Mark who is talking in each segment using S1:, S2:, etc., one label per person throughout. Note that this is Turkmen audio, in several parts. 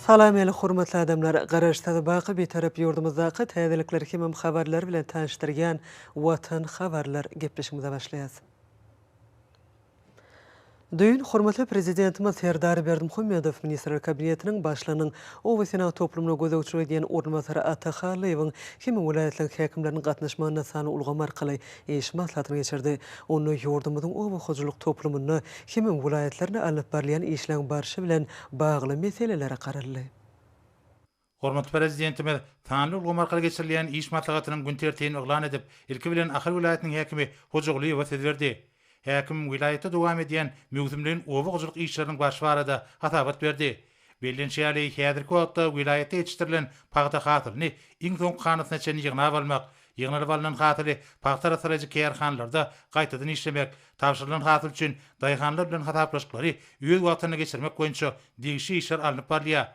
S1: Salam ähli hormatly adamlar! Garaşsyz baky Bitarap ýurdumyzdaky täzelikler hemem habarlar bilen tanyşdyrýan Watan habarlar gepleşigimize başlaýas. Düýn hormatly Prezidentimiz Serdar Berdimuhamedow Ministrler Kabinetiniň Başlygynyň oba senagat toplumyna gözegçilik edýän orunbasary Ata Hallyýewiň hem welaýatlaryň häkimleriniň gatnaşmagynda sanly ulgam arkaly iş maslahatyny geçirdi. Onda ýurdumyzyň oba hojalyk toplumynda hemem welaýatlarynda alnyp barylýan işleň barşy bilen bagly meselelere garaldy.
S2: Hormatly Prezidentimiz sanly ulgam arkaly geçirilýän iş maslahatynyň gün tertibini yglan edip, ilki bilen Ahal welaýatynyň häkimi Hojagulyýewe söz berdi. Häkim welaýatda dowam edýän möwsümleýin oba hojalyk işleriniň barşy barada hasabat berdi. Bellenişi ýaly, häzirki wagtda welaýatda ýetişdirilen pagta hasylyny iň soňky hanasyna çenli ýygnap almak, ýygnalyp alnan hasyly pagta arassalaýjy kärhanalarda gaýtadan işlemek, tabşyrylan hasyl üçin daýhanlar bilen hasaplaşyklary öz wagtynda geçirmek boýunça degişli işler alnyp barylýar.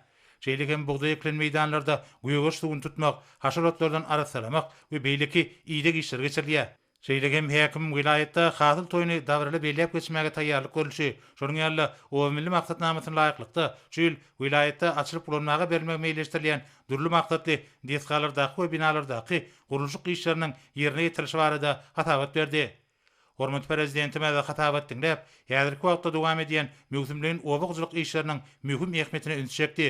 S2: Şeýle hem bugdaý ekilen meýdanlarda gögeriş suwuny tutmak, haşal otlardan arassalamak we beýleki ideg işleri geçirilýär. Şeýle hem häkim welaýatda Hasyl toýuny dabaraly belläp geçmäge taýýarlyk görlüşi, şonuň ýaly-da Oba milli maksatnamasyna laýyklykda, şu ýyl welaýatda açylyp ulanmaga berilmegi meýilleşdirilýän dürli maksatly desgalardaky we binalardaky gurluşyk işleriniň ýerine ýetirilişi barada hasabat berdi. Hormatly Prezidentimiz hasabat diňläp, häzirki wagtda dowam edýän möwsümleýin oba hojalyk işleriniň möhüm ähmiýetine ünsi çekdi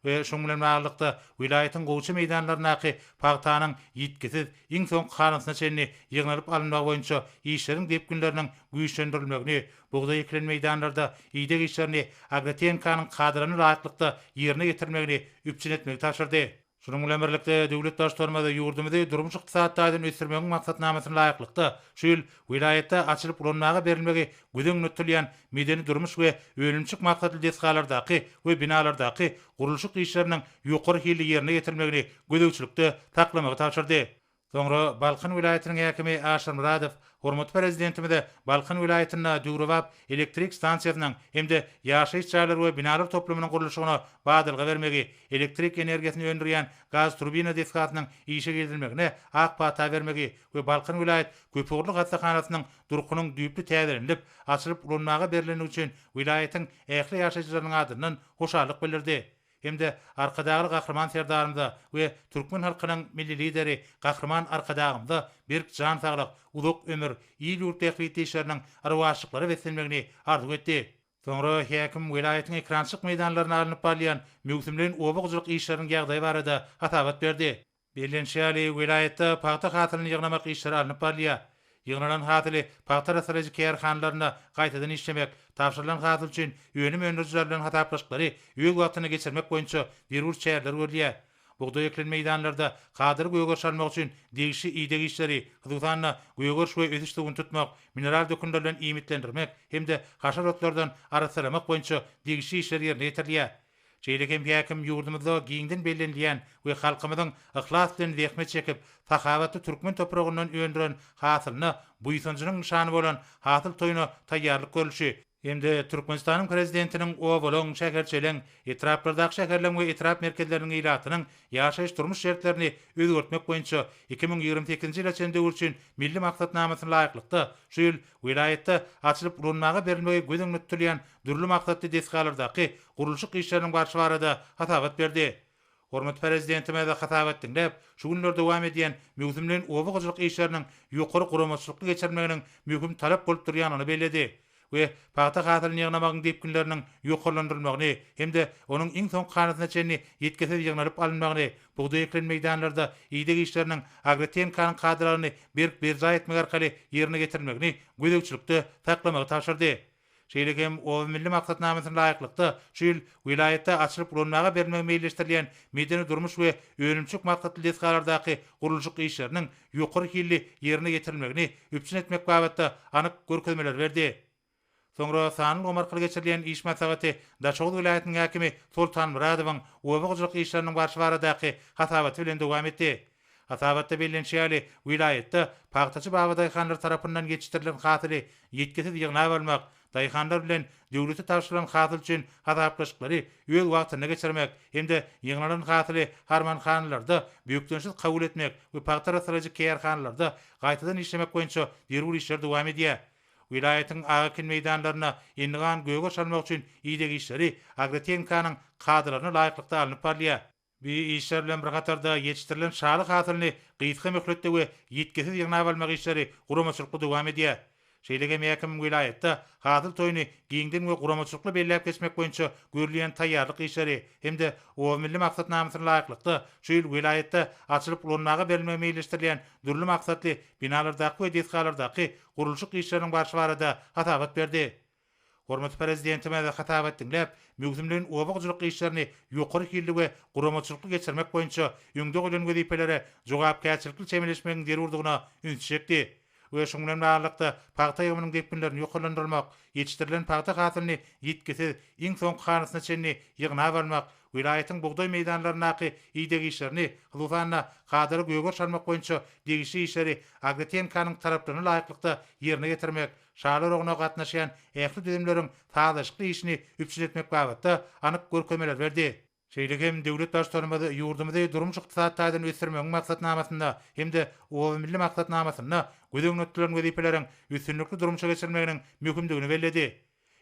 S2: we şunuň bilen baglylykda, welaýatyň gowaça meýdanlaryndaky pagtanyň ýitgisiz, iň soňky hanasyna çenli ýygnalyp alynmagy boýunça işleriň depginleriniň güýçlendirilmegini, bugdaý ekilen meýdanlarda ideg işlerini agrotehnikanyň kadalaryna laýyklykda ýerine ýetirilmegini üpjün etmegi tabşyrdy. Şunuň bilen birlikde, döwlet Baştutanymyz ýurdumyzy durmuş-ykdysady taýdan ösdürmegiň maksatnamasyna laýyklykda, şu ýyl welaýatda açylyp ulanmaga berilmegi göz öňünde tutulýan medeni-durmuş we önümçilik maksatly desgalardaky we binalardaky gurluşyk işleriniň ýokary hilli ýerine ýetirilmegini gözegçilikde saklamagy tabşyrdy. Soňra Balkan welaýatynyň häkimi Aşyr Myradow hormatly Prezidentimize Balkan welaýatynda döwrebap elektrik stansiýasynyň hem-de ýaşaýyş jaýlar we binalar toplumynyň gurluşygyna badalga bermegi, elektrik energiýasyny öndürýän gaz-turbina desgasynyň işe girizilmegine ak pata bermegi we Balkan welaýat köpugurly hassahanasynyň durkunyň düýpli täzelenilip, açylyp ulanmaga berlendigi üçin welaýatyň ähli ýaşaýjylarynyň adyndan hoşallyk bildirdi. hem-de Arkadagly Gahryman Serdarymyza we türkmen halkynyň Milli Lideri Gahryman Arkadagymyza berk jan saglyk, uzak ömür, il-ýurt bähbitli işleriniň rowaçlyklara beslenmegini arzuw etdi. Soňra häkim welaýatyň ekerançylyk meýdanlarynda alnyp barylýan möwsümleýin oba hojalyk işleriniň ýagdaýy barada hasabat berdi. Bellenişi ýaly, welaýatda pagta hasylyny ýygnamak işleri alnyp barylýar. Ýygnalan hasyly pagta arassalaýjy kärhanalarynda gaýtadan işlemek, tabşyrylan hasyl üçin önüm öndürijiler bilen hasaplaşyklary öz wagtynda geçirmek boýunça zerur çäreler görülýär. Bugdaý ekilen meýdanlarda kadaly gögeriş almak üçin degişli ideg işleri, hususan-da, gögeriş we ösüş suwuny tutmak, mineral dökünler bilen iýmitlendirmek hem-de haşal otlardan arassalamak boýunça degişli işler ýerine ýetirilýär. Şeýle hem häkim ýurdumyzda giňden bellenilýän we halkymyzyň yhlas bilen zähmet çekip, sahawatly türkmen topragyndan öndüren hasylyna buýsanjynyň nyşany bolan Hasyl toýuna taýýarlyk görlüşi hem-de Türkmenistanyň Prezidentiniň obalaryň, şäherçeleriň, etraplardaky şäherleriň we etrap merkezleriniň ilatynyň ýaşaýyş-durmuş şertlerini özgertmek boýunça 2028-nji ýyla çenli döwür üçin Milli maksatnamasyna laýyklykda şu ýyl welaýatda açylyp ulanmaga berilmegi göz öňünde tutulýan dürli maksatly desgalardaky gurluşyk işleriniň barşy barada hasabat berdi. Hormatly Prezidentimiz hasabat diňläp, şu günler dowam edýän möwsümleýin oba hojalyk işleriniň ýokary guramaçylykly geçirilmeginiň möhüm talap bolup durýandygyny belledi we pagta hasylyny ýygnamagyň depginleriniň ýokarlandyrylmagyny hem-de onuň iň soňky hanasyna çenli ýitgisiz ýygnalyp alynmagyny, bugdaý ekilen meýdanlarda ideg işleriniň agrotehnikanyň kadalaryny berk berjaý etmek arkaly ýerine ýetirilmegini gözegçilikde saklamagy tabşyrdy. Şeýle hem Oba milli maksatnamasyna laýyklykda, şu ýyl welaýatda açylyp ulanmaga berilmegi meýilleşdirilýän medeni-durmuş we önümçilik maksatly desgalardaky gurluşyk işleriniň ýokary hilli ýerine ýetirilmegini üpjün etmek babatda anyk görkezmeleri berdi. Soňra sanly ulgam arkaly geçirilýän iş maslahaty Daşoguz welaýatynyň häkimi Soltan Myradowyň oba hojalyk işleriniň barşy baradaky hasabaty bilen dowam etdi. Hasabatda bellenişi ýaly, welaýatda pagtaçy babadaýhanlar tarapyndan ýetişdirilen hasyly ýitgisiz ýygnap almak, daýhanlar bilen döwlete tabşyrylan hasyl üçin hasaplaşyklary öz wagtynda geçirmek hem-de ýygnalan hasyly harmanhanalarda bökdençsiz kabul etmek we pagta arassalaýjy kärhanalarda gaýtadan işlemek boýunça zerur işler dowam edýär. Welaýatyň ak ekin meýdanlarynda endigan gögeriş almak üçin ideg işleri agrotehnikanyň kadalaryna laýyklykda alnyp barylýar. Bu işler bilen bir hatarda ýetişdirilen şaly hasylyny gysga möhletde we ýitgisiz ýygnap almak işleri guramaçylykly dowam edýär. Şeýle hem häkim welaýatda Hasyl toýuny giňden we guramaçylykly belläp geçmek boýunça görülýän taýýarlyk işleri hem-de Oba milli maksatnamasyna laýyklykda şu ýyl welaýatda açylyp ulanmaga berilmegi meýilleşdirilýän dürli maksatly binalardaky we desgalardaky gurluşyk işleriniň barşy barada hasabat berdi. Hormatly Prezidentimiz hasabat diňläp, möwsümleýin oba hojalyk işlerini ýokary hilli we guramaçylykly geçirmek boýunça öňde goýlan wezipelere jogapkärçilikli çemeleşmegiň zerurdygyna ünsi çekdi we şunuň bilen baglylykda, pagta ýygymynyň depginlerini ýokarlandyrmak, ýetişdirilen pagta hasylyny ýitgisiz, iň soňky hanasyna çenli ýygnap almak, welaýatyň bugdaý meýdanlaryndaky ideg işlerini, hususan-da, kadaly gögeriş almak boýunça degişli işleri agrotehnikanyň talaplaryna laýyklykda ýerine ýetirmek, Şaly oragyna gatnaşýan ähli düzümleriň sazlaşykly işini üpjün etmek babatda anyk görkezmeler berdi. Şeýle hem döwlet Baştutanymyz ýurdumyzy durmuş-ykdysady taýdan ösdürmegiň maksatnamasynda hem-de Oba milli maksatnamasynda göz öňünde tutulan wezipeleriň üstünlikli durmuşa geçirilmeginiň möhümdigini belledi.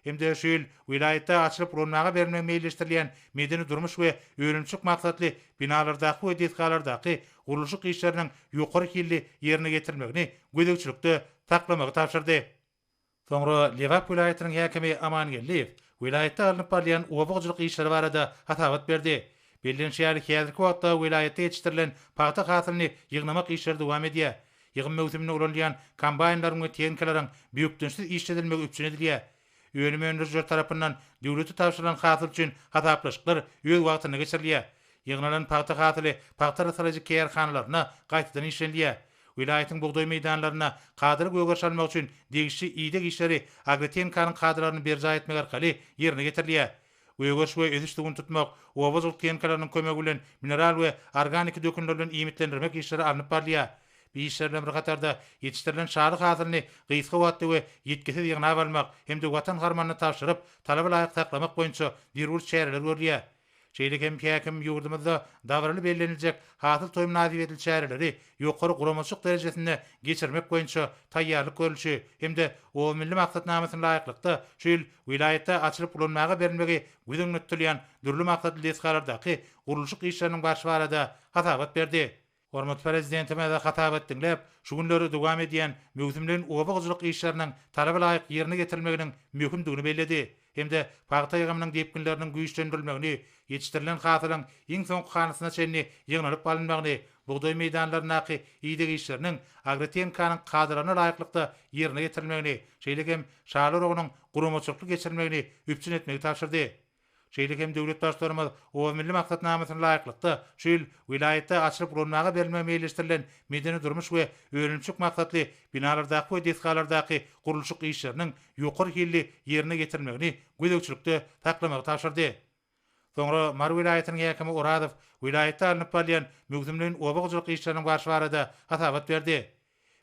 S2: Hem-de şu ýyl welaýatda açylyp ulanmaga berilmegi meýilleşdirilýän medeni-durmuş we önümçilik maksatly binalardaky we desgalardaky gurluşyk işleriniň ýokary hilli ýerine ýetirilmegini gözegçilikde saklamagy tabşyrdy. Soňra Lebap welaýatynyň häkimi Aman Geldiýew welaýatda alnyp barylýan oba hojalyk işleri barada hasabat berdi. Bellenişi ýaly, häzirki wagtda welaýatda ýetişdirilen pagta hasylyny ýygnamak işleri dowam edýär. Ýygym möwsüminde ulanylýan kombaýnlaryň we tehnikalaryň bökdençsiz işledilmegi üpjün edilýär. Önüm öndürijiler tarapyndan döwlete tabşyrylan hasyl üçin hasaplaşyklar öz wagtynda geçirilýär. Ýygnalan pagta hasyly pagta arasalaýjy kärhanalarynda gaýtadan işlenilýär. Welaýatyň bugdaý meýdanlarynda kadaly gögeriş almak üçin degişli ideg işleri agrotehnikanyň kadalaryny berjaý etmek arkaly ýerine ýetirilýär. Gögeriş we ösüş suwuny tutmak, oba hojalyk tehnikalarynyň kömegi bilen mineral we organiki dökünler bilen iýmitlendirmek işleri alnyp barylýar. Bu işler bilen bir hatarda, ýetişdirilen şaly hasylyny gysga wagtda we ýitgisiz ýygnap almak hem-de Watan harmanyna tabşyryp, talaba laýyk saklamak boýunça zerur çäreler görülýär. Şeýle hem häkim ýurdumyzda dabaraly belleniljek Hasyl toýy mynasybetli çäreleri ýokary guramaçylyk derejesinde geçirmek boýunça taýýarlyk görlüşi hem-de Oba milli maksatnamasyna laýyklykda şu ýyl welaýatda açylyp ulanmaga berilmegi göz öňünde tutulýan dürli maksatly desgalardaky gurluşyk işleriniň barşy barada hasabat berdi. Hormatly Prezidentimiz hasabat diňläp, şu günler dowam edýän möwsümleýin oba hojalyk işleriniň talaba laýyk ýerine ýetirilmeginiň möhümdigini belledi hem-de pagta ýygymynyň depginleriniň güýçlendirilmegini, ýetişdirilen hasylyň iň soňky hanasyna çenli ýygnalyp alynmagyny, bugdaý meýdanlaryndaky ideg işleriniň agrotehnikanyň kadalaryna laýyklykda ýerine ýetirilmegini, şeýle hem şaly oragynyň guramaçylykly geçirilmegini üpjün etmegi tabşyrdy. Şeýle hem döwlet Baştutanymyz Oba milli maksatnamasyna laýyklykda, şu ýyl welaýatda açylyp ulanmaga berilmegi meýilleşdirilen medeni-durmuş we önümçilik maksatly binalardaky we desgalardaky gurluşyk işleriniň ýokary hilli ýerine ýetirilmegini gözegçilikde saklamagy tabşyrdy. Soňra Mary welaýatynyň häkimi Orazow welaýatda alnyp barylýan möwsümleýin oba hojalyk işleriniň barşy barada hasabat berdi.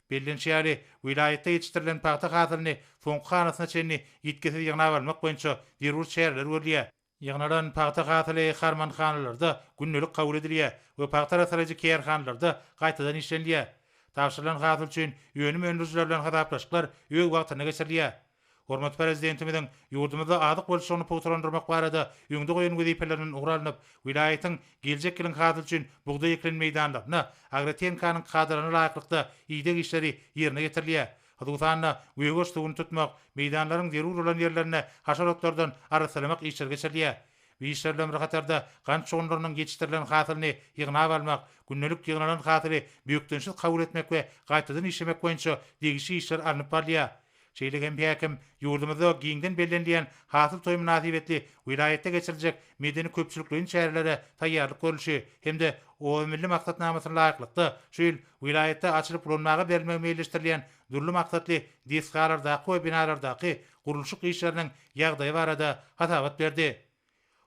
S2: Bellenişi ýaly, welaýatda ýetişdirilen pagta hasylyny soňky hanasyna çenli ýitgisiz ýygnap almak boýunça zerur çäreler görülýär. Ýygnalan pagta hasyly harmanhanalarda gündelik kabul edilýär we pagta arassalaýjy kärhanalarda gaýtadan işlenilýär. Tabşyrylan hasyl üçin önüm öndürijiler bilen hasaplaşyklar öz wagtynda geçirilýär. Hormatly Prezidentimiziň ýurdumyzda azyk bolçulygyny pugtalandyrmak barada öňde goýan wezipelerinden ugur alnyp, welaýatyň geljek ýylyň hasyly üçin bugdaý ekilen meýdanlarynda agrotehnikanyň kadalaryna laýyklykda ideg işleri ýerine ýetirilýär. Hususan-da, gögeriş suwuny tutmak, meýdanlaryň zerur bolan ýerlerinde haşal otlardan arassalamak işleri geçirilýär. Bu işler bilen bir hatarda, gant şugundyrynyň ýetişdirilen hasylyny ýygnap almak, gündelik ýygnalan hasyly bökdençsiz kabul etmek we gaýtadan işlemek boýunça degişli işler alnyp barylýar. Şeýle hem häkim ýurdumyzda giňden bellenilýän Hasyl toýy mynasybetli welaýatda geçiriljek medeni-köpçülikleýin çärelere taýýarlyk görlüşi hem-de Oba milli maksatnamasyna laýyklykda şu ýyl welaýatda açylyp ulanmaga berilmegi meýilleşdirilýän dürli maksatly desgalardaky we binalardaky gurluşyk işleriniň ýagdaýy barada hasabat berdi.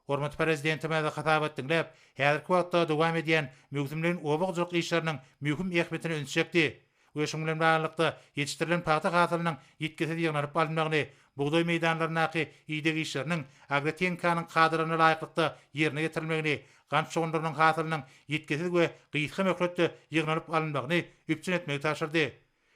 S2: Hormatly Prezidentimiz hasabat diňläp, häzirki wagtda dowam edýän möwsümleýin oba hojalyk işleriniň möhüm ähmiýetine ünsi çekdi we şunuň bilen baglylykda, ýetişdirilen pagta hasylynyň ýitgisiz ýygnalyp alynmagyny, bugdaý meýdanlaryndaky ideg işleriniň agrotehnikanyň kadalaryna laýyklykda ýerine ýetirilmegini, gant şugundyrynyň hasylynyň ýitgisiz we gysga möhletde ýygnalyp alynmagyny üpjün etmegi tabşyrdy.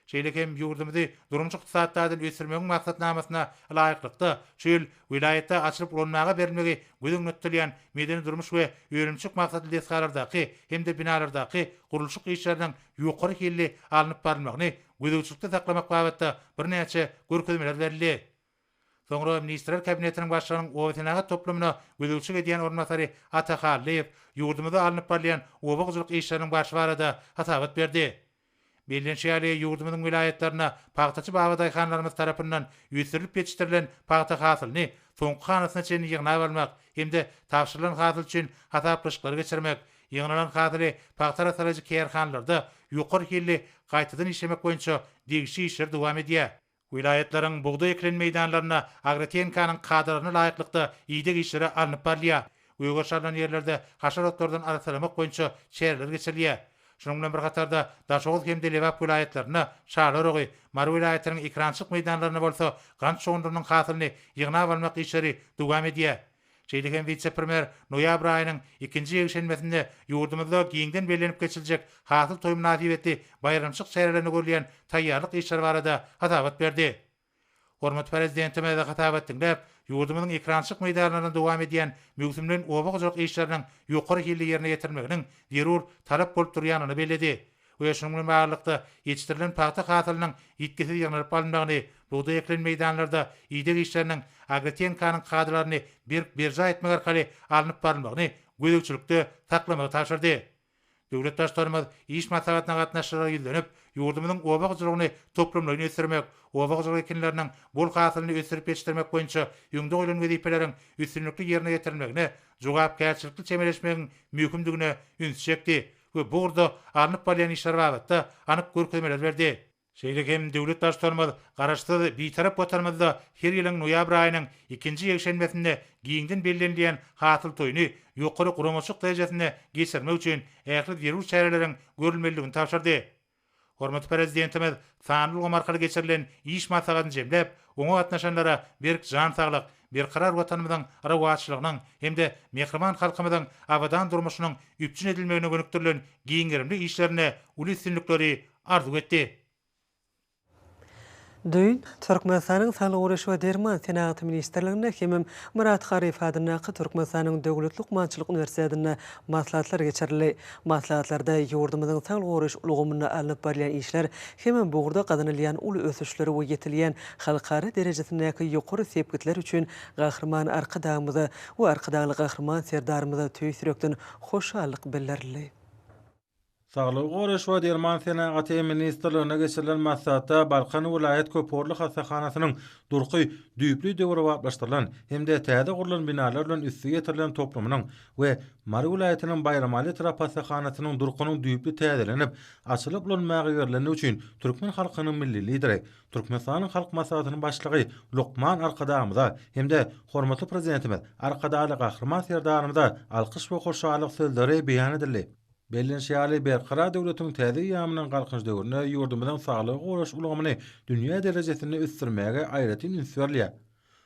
S2: Şeýle hem ýurdumyzy durmuş-ykdysady taýdan ösdürmegiň maksatnamasyna laýyklykda, şu ýyl welaýatda açylyp ulanmaga berilmegi göz öňünde tutulýan medeni-durmuş we önümçilik maksatly desgalardaky hem-de binalardaky gurluşyk işleriniň ýokary hilli alnyp barylmagyny gözegçilikde saklamak babatda birnäçe görkezmeler berildi. Soňra Ministrler Kabinetiniň Başlygynyň obasenagat toplumyna gözegçilik edýän orunbasary Ata Hallyýew ýurdumyzda alnyp barylýan oba hojalyk işleriniň barşy barada hasabat berdi. Bellenişi ýaly, ýurdumyzyň welaýatlarynda pagtaçy babadaýhanlarymyz tarapyndan ösdürilip ýetişdirilen pagta hasylyny soňky hanasyna çenli ýygnap almak hem-de tabşyrylan hasyl üçin hasaplaşyklary geçirmek, ýygnalan hasyly pagta arassalaýjy kärhanalarda ýokary hilli gaýtadan işlemek boýunça degişli işler dowam edýär. Welaýatlaryň bugdaý ekilen meýdanlarynda agrotehnikanyň kadalaryna laýyklykda ideg işleri alnyp barylýar. Gögeriş alnan ýerlerde haşal otlardan arassalamak boýunça çäreler geçirilýär. Şunuň bilen bir hatarda, Daşoguz hem-de Lebap welaýatlarynda şaly oragy, Mary welaýatynyň ekerançylyk meýdanlarynda bolsa gant şugundyrynyň hasylyny ýygnap almak işleri dowam edýär. Şeýle hem wise-premýer noýabr aýynyň ikinji ýekşenbesinde ýurdumyzda giňden bellenip geçiljek Hasyl toýy mynasybetli baýramçylyk çärelerine görülýän taýýarlyk işleri barada hasabat berdi. Hormatly Prezidentimiz hasabat diňläp, ýurdumyzyň ekerançylyk meýdanlarynda dowam edýän möwsümleýin oba hojalyk işleriniň ýokary hilli ýerine ýetirilmeginiň zerur talap bolup durýandygyny belledi. We şunuň bilen baglylykda, ýetişdirilen pagta hasylynyň ýitgisiz ýygnalyp alynmagyny, bugdaý ekilen meýdanlarda ideg işleriniň agrotehnikanyň kadalaryny berk berjaý etmek arkaly alnyp barylmagyny gözegçilikde saklamagy tabşyrdy. Döwlet Baştutanymyz iş maslahatyna gatnaşyjylara ýüzlenip, ýurdumyzyň oba hojalygyny toplumlaýyn ösdürmek, oba hojalyk ekinleriniň bol hasylyny ösdürip ýetişdirmek boýunça öňde goýlan wezipeleriň üstünlikli ýerine ýetirilmegine jogapkärçilikli çemeleşmegiň möhümdigine ünsi çekdi we bu ugurda alnyp barylýan işler babatda anyk görkezmeler berdi. Şeýle hem döwlet Baştutanymyz Garaşsyz, Bitarap Watanymyzda her ýylyň noýabr aýynyň ikinji ýekşenbesinde giňden bellenilýän Hasyl toýuny ýokary guramaçylyk derejesinde geçirmek üçin ähli zerur çäreleriň görülmelidigini tabşyrdy. Hormatly Prezidentimiz sanly ulgam arkaly geçirilen iş maslahatyny jemläp, oňa gatnaşanlara berk jan saglyk, berkarar Watanymyzyň rowaçlygynyň hem-de mähriban halkymyzyň abadan durmuşynyň üpjün edilmegine gönükdirilen giň gerimli işlerinde uly üstünlikleri arzuw etdi.
S1: Düýn, Türkmenistanyň Saglygy goraýyş we derman senagaty ministrliginde hemem Myrat Garyýew adyndaky Türkmenistanyň Döwlet lukmançylyk uniwersitetinde maslahatlar geçirildi. Maslahatlarda ýurdumyzyň saglygy goraýyş ulgamynda alnyp barylýan işler hemem bu ugurda gazanylýan uly ösüşler we ýetilýän halkara derejesindäki ýokary sepgitler üçin Gahryman Arkadagymyza we Arkadagly Gahryman Serdarymyza tüýs ýürekden hoşallyk bildirildi.
S3: Saglygy goraýyş we derman senagaty ministrliginde geçirilen maslahatda Balkan welaýat köpugurly hassahanasynyň durky düýpli döwrebaplaşdyrylan hem-de täze gurlan binalar bilen üsti ýetirilen toplumynyň we Mary welaýatynyň Baýramaly etrap hassahanasynyň durkunyň düýpli täzelenip, açylyp ulanmaga berlendigi üçin türkmen halkynyň Milli Lideri, Türkmenistanyň Halk Maslahatynyň Başlygy lukman Arkadagymyza hem-de hormatly Prezidentimiz Arkadagly Gahryman Serdarymyza alkyş we hoşallyk sözleri beýan edildi. Bellenişi ýaly, Berkarar döwletiň täze eýýamynyň Galkynyş döwründe ýurdumyzyň saglygy goraýyş ulgamyny dünýä derejesinde ösdürmäge aýratyn üns berilýär.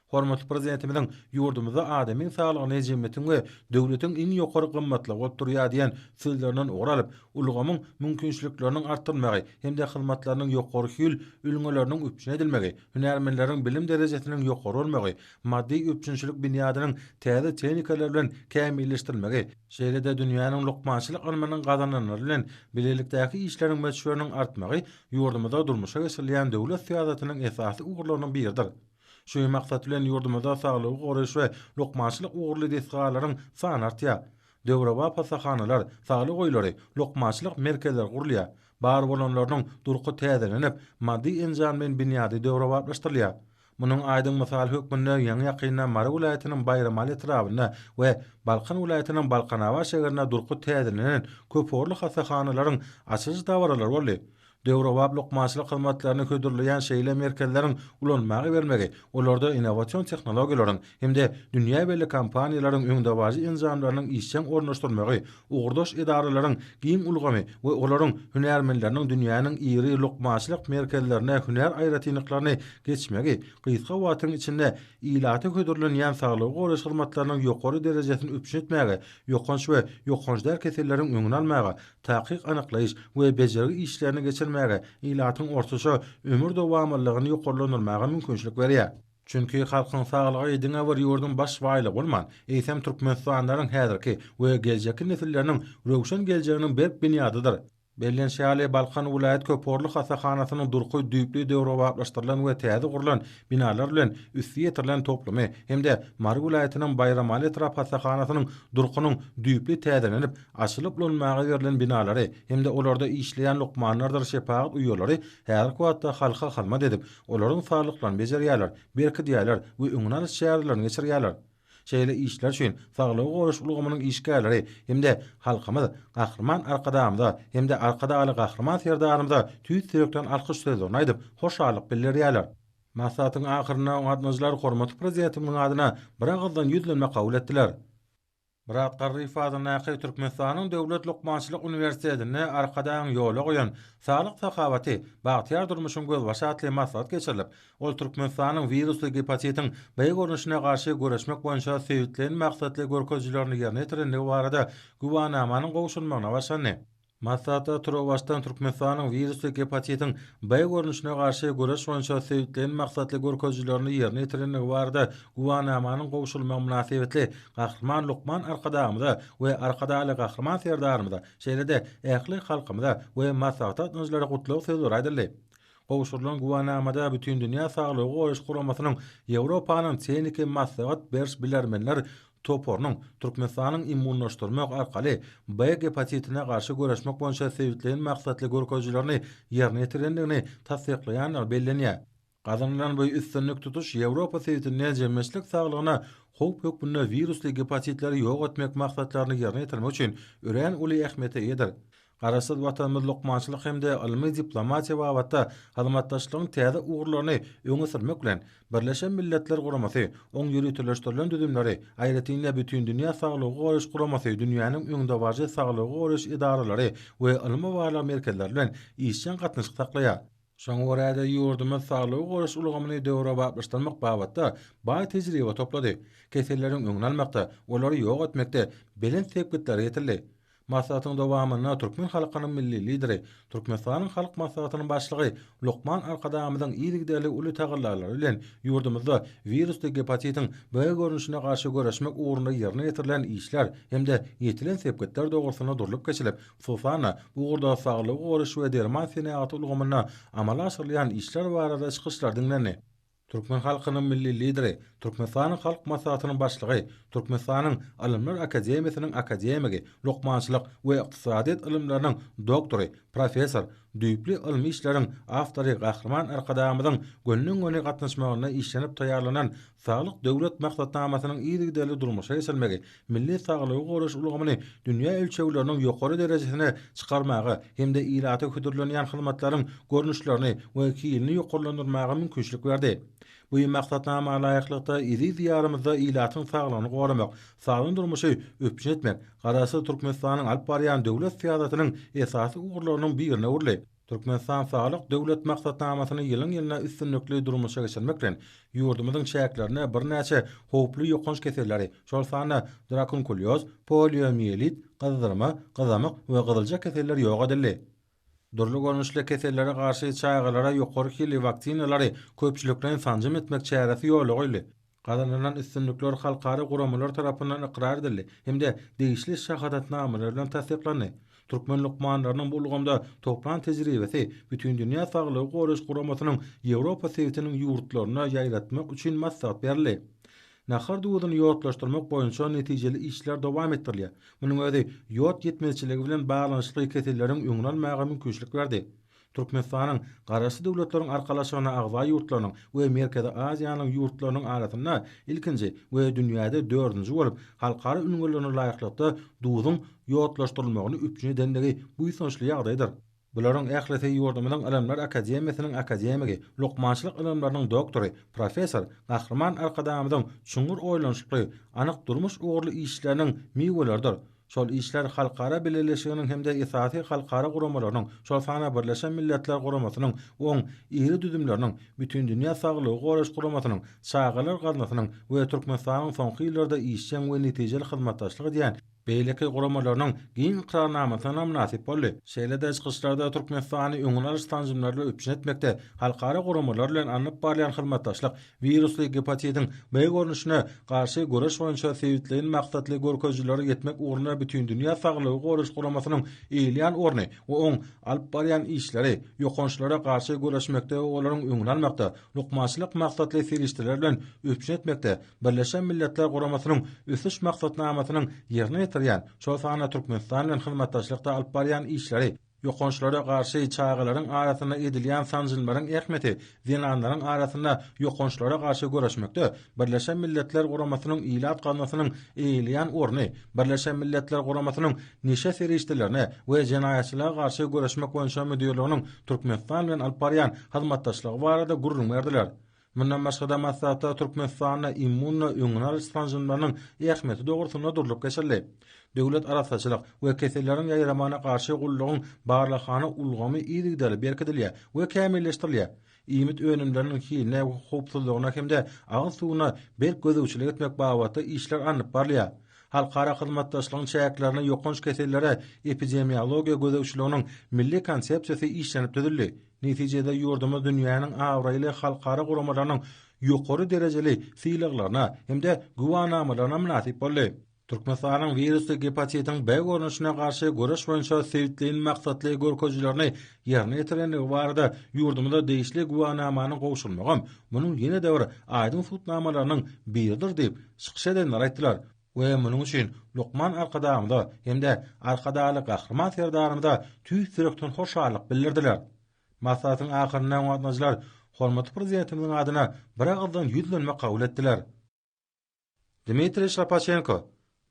S3: Hormatly Prezidentimiziň ýurdumyzda adamyň saglygyny jemgyýetiň we döwletiň iň ýokary gymmatlygy bolup durýar diýen sözlerinden ugur alyp, ulgamyň mümkinçilikleriniň artdyrylmagy hem-de hyzmatlarynyň ýokary hil ülňüleriniň üpjün edilmegi, hünärmenleriň bilim derejesiniň ýokary bolmagy, maddy üpjünçilik binýadynyň täze tehnikalar bilen kämilleşdirilmegi, Şeýle-de dünýäniň lukmançylyk ylmynyň gazananlary bilen bilelikdäki işleriň möçberiniň artmagy ýurdumyzda durmuşa geçirilýän döwlet syýasatynyň esasy ugurlarynyň biridir. Şu maksat bilen ýurdumyzda saglygy goraýyş we lukmançylyk ugurly desgalaryň sany artýar. Döwrebap hassahanalar, saglyk öýleri, lukmançylyk merkezleri gurulýar. Bar bolanlarynyň durky täzelenip, maddy-enjamlaýyn binýady döwrebaplaşdyrylýar. Munuň aýdyň mysaly hökmünde ýaňy-ýakynda Mary welaýatynyň Baýramaly etrabynda we Balkan welaýatynyň Balkanabat şägerinde durky täzelenen köpugurly hassahanalaryň açylyş dabaralary boldy. Döwrebap lukmançylyk hyzmatlaryny hödürleýän şeýle merkezleriň ulanmaga bermegi olarda innowasion tehnologiýalaryň hem-de dünýä belli kompaniýalaryň öňdebaryjy enjamlarynyň işjeň ornaşdyrylmagy, ugurdaş edaralaryň giň ulgamy we olaryň hünärmenleriniň dünýäniň iri lukmançylyk merkezlerinde hünär aýratynlyklaryny geçmegi gysga wagtyň içinde ilata hödürlenýän saglygy goraýyş hyzmatlarynyň ýokary derejesini üpjün etmäge, ýokanç we ýokanç däl keselleriň öňüni almaga, takyk anyklaýyş we bejergi işlerini geçirmäge. geçirmäge, ilatyň ortaça ömür dowamlylygyny ýokarlandyrmaga mümkinçilik berýär. Çünki halkyň saglygy diňe bir ýurduň baş baýlygy bolman, eýsem türkmenistanlylaryň häzirki we geljekki nesilleriniň röwşen geljeginiň berk binýadydyr. Bellenişi ýaly, Balkan welaýat köpugurly hassahanasynyň durky düýpli döwrebaplaşdyrylan we täze gurlan binalar bilen üsti ýetirilen toplumy hem-de Mary welaýatynyň Baýramaly etrap hassahanasynyň durkunyň düýpli täzelenip, açylyp ulanmaga berlen binalary hem-de olarda işleýän lukmanlardyr şepagat uýalary häzirki wagtda halka hyzmat edip, olaryň saglyklaryny bejerýärler, berkidýärler we öňüni alyş çärelerini geçirýärler. Şeýle işler üçin saglygy goraýyş ulgamynyň işgärleri hem-de halkymyz Gahryman Arkadagymyza hem-de Arkadagly Gahryman Serdarymyza tüýs ýürekden alkyş sözlerini aýdyp, hoşallyk bildirýärler. Maslahatyň ahyrynda gatnaşyjylar hormatly Prezidentimiziň adyna biragyzdan ýüzlenme kabul etdiler. Myrat Garryýew adyndaky Türkmenistanyň Döwlet lukmançylyk uniwersitetinde Arkadagyň ýola goýan Saglyk sahawaty, bagtyýar durmuşyň gözbaşy atly maslahat geçirilip, ol Türkmenistanyň wirusly gepatitiň B görnüşine garşy göreşmek boýunça sebitleýin maksatly görkezijilerini ýerine ýetirendigi barada güwänamanyň gowşurylmagyna başlandy. Maslahatda turuwbaşdan Türkmenistanyň wirusly gepatitiň B görnüşine garşy göreş boýunça sebitleýin maksatly görkezijilerini ýerine ýetirendigi barada güwänamanyň gowşurylmagy mynasybetli Gahryman lukman Arkadagymyza we Arkadagly Gahryman Serdarymyza, şeýle-de ähli halkymyza we maslahata gatnaşyjylara gutlag sözleri aýdyldy. Gowşurylan güwänamada Bütindünýä Saglygy Goraýyş Guramasynyň Ýewropanyň tehniki maslahat beriş bilermenler toparynyň Türkmenistanyň immunlaşdyrmak arkaly B gepatitine garşy göreşmek boýunça sebitleýin maksatly görkezijilerini ýerine ýetirendigini tassyklaýandygy bellenýär. Gazanylan bu üstünlik tutuş Ýewropa sebitinde jemgyýetçilik saglygyna howp hökmünde wirusly gepatitleri ýok etmek maksatlaryny ýerine ýetirmek üçin örän uly ähmiýete eýedir. Garaşsyz Watanymyz lukmançylyk hem-de ylmy diplomatiýa babatda hyzmatdaşlygyň täze ugurlaryny öňe sürmek bilen, Birleşen Milletler Guramasy, oň ýöriteleşdirilen düzümleri, aýratyn-da Bütindünýä Saglygy Goraýyş Guramasy dünýäniň öňdebaryjy saglygy goraýyş edaralary we ylmy-barlag merkezleri bilen işjeň gatnaşyk saklaýar. Şoňa görä-de, ýurdumyz saglygy goraýyş ulgamyny döwrebaplaşdyrmak babatda baý tejribe toplady, keselleriň öňüni almakda, olary ýok etmekde belent sepgitlere ýetildi. Maslahatyň dowamynda türkmen halkynyň Milli Lideri, Türkmenistanyň Halk Maslahatynyň Başlygy lukman Arkadagymyzyň yzygiderli uly tagallalary bilen ýurdumyzda wirusly gepatitiň B görnüşine garşy göreşmek ugrunda ýerine ýetirilen işler hem-de ýetilen sepgitler dogrusynda durlup geçilip, hususan-da, bu ugurda saglygy goraýyş we derman senagaty ulgamynda amala aşyrylýan işler barada çykyşlar diňlendi. Türkmen halkynyň Milli Lideri, Türkmenistanyň Halk Maslahatynyň Başlygy, Türkmenistanyň Ylymlar akademiýasynyň akademigi, lukmançylyk we ykdysadyýet ylymlarynyň doktory, professor, düýpli ylmy işleriň awtory Gahryman Arkadagymyzyň gönden-göni gatnaşmagynda işlenip taýýarlanan Saglyk Döwlet maksatnamasynyň yzygiderli durmuşa geçirilmegi milli saglygy goraýyş ulgamyny dünýä ölçegleriniň ýokary derejesine çykarmaga hem-de ilata hödürlenýän hyzmatlaryň görnüşlerini we hilini ýokarlandyrmaga mümkinçilik berdi. Bu maksatnama laýyklykda, eziz Diýarymyzda ilatyň saglygyny goramak, sagdyn durmuşy üpjün etmek Garaşsyz Türkmenistanyň alyp barýan döwlet syýasatynyň esasy ugurlarynyň birine öwrüldi. Türkmenistan Saglyk Döwlet maksatnamasyny ýylyň-ýylyna üstünlikli durmuşa geçirmek bilen, ýurdumyzyň çäklerinde birnäçe howply ýokanç keselleri, şol sanda drakunkulýoz, poliomiýelit, gyzdyrma, gyzamyk we gyzylja keselleri ýok edildi. Dürli görnüşli kesellere garşy çagalara ýokary hilli waksinalary köpçülikleýin sanjym etmek çäresi ýola goýuldy. Gazanylan üstünlikler halkara guramalar tarapyndan ykrar edildi hem-de degişli şahadatnamalar bilen tassyklandy. Türkmen lukmanlarynyň bu ulgamda toplan tejribesi Bütindünýä Saglygy Goraýyş Guramasynyň Ýewropa sebitiniň ýurtlaryna ýaýratmak üçin maslahat berildi. Nahar duzuny ýodlaşdyrmak boýunça netijeli işler dowam etdirilýär. Munuň özi ýod ýetmezçiligi bilen baglanyşykly keselleriň öňüni almaga mümkinçilik berdi. Türkmenistanyň Garaşsyz Döwletleriň Arkalaşygyna agza ýurtlarynyň we Merkezi Aziýanyň ýurtlarynyň arasynda ilkinji we dünýäde dördünji bolup halkara ülňülerine laýyklykda duzuň ýodlaşdyrylmagyny üpjün edendigi buýsançly ýagdaýdyr. Bularyň ählisi ýurdumyzyň Ylymlar akademiýasynyň akademigi, lukmançylyk ylymlarynyň doktory, professor Gahryman Arkadagymyzyň çuňňur oýlanyşykly, anyk durmuş ugurly işleriniň miweleridir. Şol işler halkara bileleşiginiň hem-de esasy halkara guramalarynyň, şol sanda Birleşen Milletler Guramasynyň, oň iri düzümleriniň, Bütindünýä Saglygy Goraýyş Guramasynyň, Çagalar gaznasynyň we Türkmenistanyň soňky ýyllarda işjeň we netijeli hyzmatdaşlyk edýän. beýleki guramalarynyň giň ykrarnamasyna mynasyp boldy. Şeýle-de çykyşlarda Türkmenistany öňüni alyş sanjymlary bilen üpjün etmekde halkara guramalar bilen alnyp barylýan hyzmatdaşlyk, wirusly gepatitiň B görnüşine garşy göreş boýunça sebitleýin maksatly görkezijilere ýetmek ugrunda Bütindünýä Saglygy Goraýyş Guramasynyň eýeleýän orny we oň alyp barýan işleri, ýokançlara garşy göreşmekde we olaryň öňüni almakda, lukmançylyk maksatly serişdeler bilen üpjün etmekde Birleşen Milletler Guramasynyň Ösüş Maksatnamasynyň ýerine ýetirýän, şol sanda Türkmenistan bilen hyzmatdaşlykda alyp barýan işleri, ýokançlara garşy çagalaryň arasynda edilýän sanjymlaryň ähmiýeti, zenanlaryň arasynda ýokançlara garşy göreşmekde Birleşen Milletler Guramasynyň Ilat gaznasynyň eýeleýän orny, Birleşen Milletler Guramasynyň Neşe serişdelerine we jenaýatçylyga garşy göreşmek boýunça müdirliginiň Türkmenistan bilen alyp barýan hyzmatdaşlygy barada gürrüň berdiler. Mundan başga-da maslahatda Türkmenistanda immunno öňüni alyş sanjymlarynyň ähmiýeti dogrusynda durlup geçildi. Döwlet arassaçylyk we keselleriň ýaýramagyna garşy gullugyň barlaghana ulgamy yzygiderli berkidilýär we kämilleşdirilýär. Iýmit önümleriniň hiline we howpsuzlygyna hem-de agyz suwuna berk gözegçilik etmek babatda işler alnyp barylýar. Halkara hyzmatdaşlygyň çäklerinde ýokanç kesellere epidemiologiýa gözegçiliginiň milli konsepsiýasy işlenip düzüldi. Netijede ýurdumyz dünýäniň abraýly halkara guramalarynyň ýokary derejeli sylaglaryna hem-de güwanamalaryna mynasyp boldy. Türkmenistanyň wirusly gepatitiň B görnüşine garşy göreş boýunça sebitleýin maksatly görkezijilerini ýerine ýetirendigi barada ýurdumyza degişli güwanamanyň gowşurylmagam munuň ýene-de bir aýdyň subutnamalarynyň biridir diýip, çykyş edenler aýtdylar we munuň üçin lukman Arkadagymyza hem-de Arkadagly Gahryman Serdarymyza tüýs ýürekden hoşallyk bildirdiler. Maslahatyň ahyrynda oňa gatnaşyjylar hormatly Prezidentimiziň adyna biragyzdan ýüzlenme kabul etdiler. Dmitriý Şlapaçenko,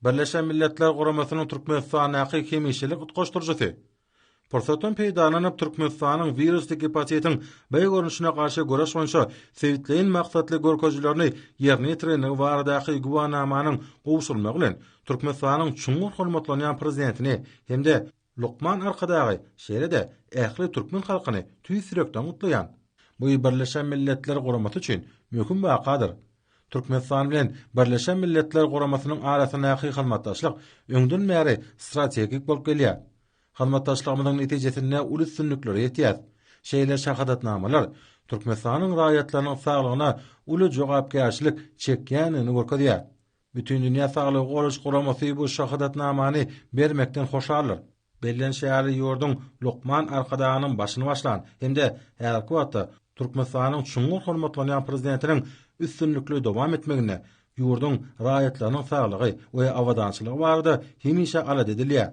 S3: Birleşen Milletler Guramasynyň Türkmenistandaky hemişelik utgaşdyryjysy, Pursatdan peýdalanyp, Türkmenistanyň wirusly gepatitiň B görnüşine garşy göreş boýunça sebitleýin maksatly görkezijilerini ýerine ýetirenligi baradaky güwanamanyň gowşurylmagy bilen Türkmenistanyň çuňňur hormatlanýan Prezidentini hem-de Lukman Arkadagy, şeýle-de ähli türkmen halkyny tüýs ýürekden gutlaýan. Bu Birleşen Milletler Guramasy üçin möhüm wakadyr. Türkmenistan bilen Birleşen Milletler Guramasynyň arasyndaky hyzmatdaşlyk öňden bäri strategik bolup gelýär. Hyzmatdaşlygymyzyň netijesinde uly üstünliklere ýetýäris. Şeýle şahadatnamalar Türkmenistanyň raýatlarynyň saglygyna uly jogapkärçilik çekýändigini görkezýär. Bütindünýä Saglygy Goraýyş Guramasy bu şahadatnamany bermekden hoşaldyr. Bellenişi ýaly, ýurduň Lukman Arkadagynyň başyny başlan hem-de häzirki wagtda Türkmenistanyň çuňňur hormatlanýan Prezidentiniň üstünlikli dowam etmeginde ýurduň raýatlarynyň saglygy we abadançylygy barada hemişe alada edilýär.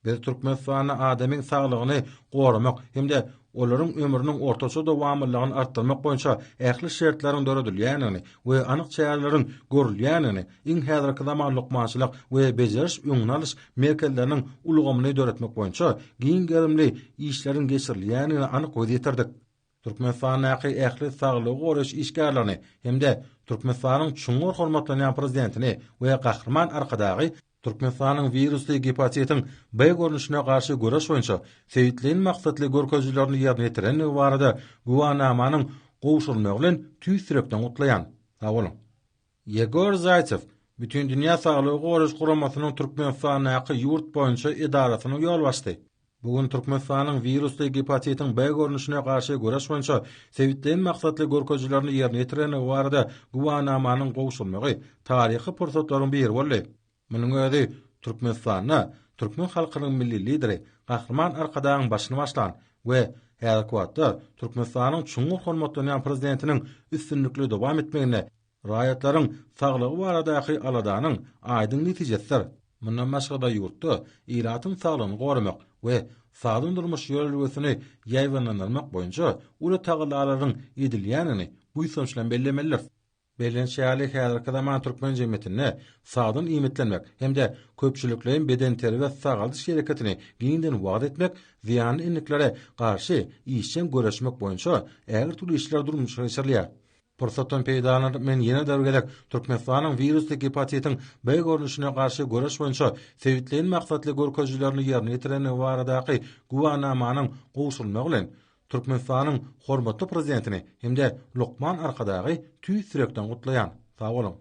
S3: Biz Türkmenistanda adamyň saglygyny goramak hem-de olaryň ömrüniň ortaça dowamlylygyny artdyrmak boýunça ähli şertleriň döredilýändigini we anyk çäreleriň görülýändigini, iň häzirki zaman lukmançylyk we bejeriş-öňüni alyş merkezleriniň ulgamyny döretmek boýunça giň gerimli işleriň geçirilýändigine anyk göz ýetirdik. Türkmenistandaky ähli saglygy goraýyş işgärlerini hem-de Türkmenistanyň çuňňur hormatlanýan Prezidentini we Gahryman Arkadagy Türkmenistanyň wirusly gepatitiň B görnüşine garşy göreş boýunça sebitleýin maksatly görkezijilerini ýerine ýetirendigi barada güwanamanyň gowşurylmagy bilen tüýs ýürekden gutlaýan. Sag boluň. Ýegor Zaýtsew, Bütindünýä Saglygy Goraýyş Guramasynyň Türkmenistandaky ýurt boýunça edarasynyň ýolbaşçysy. Bu gün Türkmenistanyň wirusly gepatitiň B görnüşine garşy göreş boýunça sebitleýin maksatly görkezijilerini ýerine ýetirendigi barada güwanamanyň gowşurylmagy taryhy pursatlaryň biri boldy. Munuň özi Türkmenistanda türkmen halkynyň Milli Lideri Gahryman Arkadagyň başyny başlan we häzirki wagtda Türkmenistanyň çuňňur hormatlanýan Prezidentiniň üstünlikli dowam etmeginde raýatlaryň saglygy baradaky aladanyň aýdyň netijesidir. Mundan başga-da ýurtda ilatyň saglygyny goramak we sagdyn durmuş ýörelgesini ýaýbaňlandyrmak boýunça uly tagallalaryň edilýändigini buýsanç bilen bellemelidiris. Bellenişi ýaly, häzirki zaman türkmen jemgyýetinde sagdyn iýmitlenmek hem-de köpçülikleýin bedenterbiýe-sagaldyş hereketini giňden wagyz etmek, zyýanly endiklere garşy işjeň göreşmek boýunça ägirt uly işler durmuşa geçirilýär. Pursatdan peýdalanyp, men ýene-de bir gezek Türkmenistanyň wirusly gepatitiň B görnüşine garşy göreş boýunça sebitleýin maksatly görkezijilerini ýerine ýetirendigi baradaky güwanamanyň gowşurylmagy bilen, Türkmenistanyň hormatly Prezidentini hem-de lukman Arkadagy tüýs ýürekden gutlaýan. Sag boluň!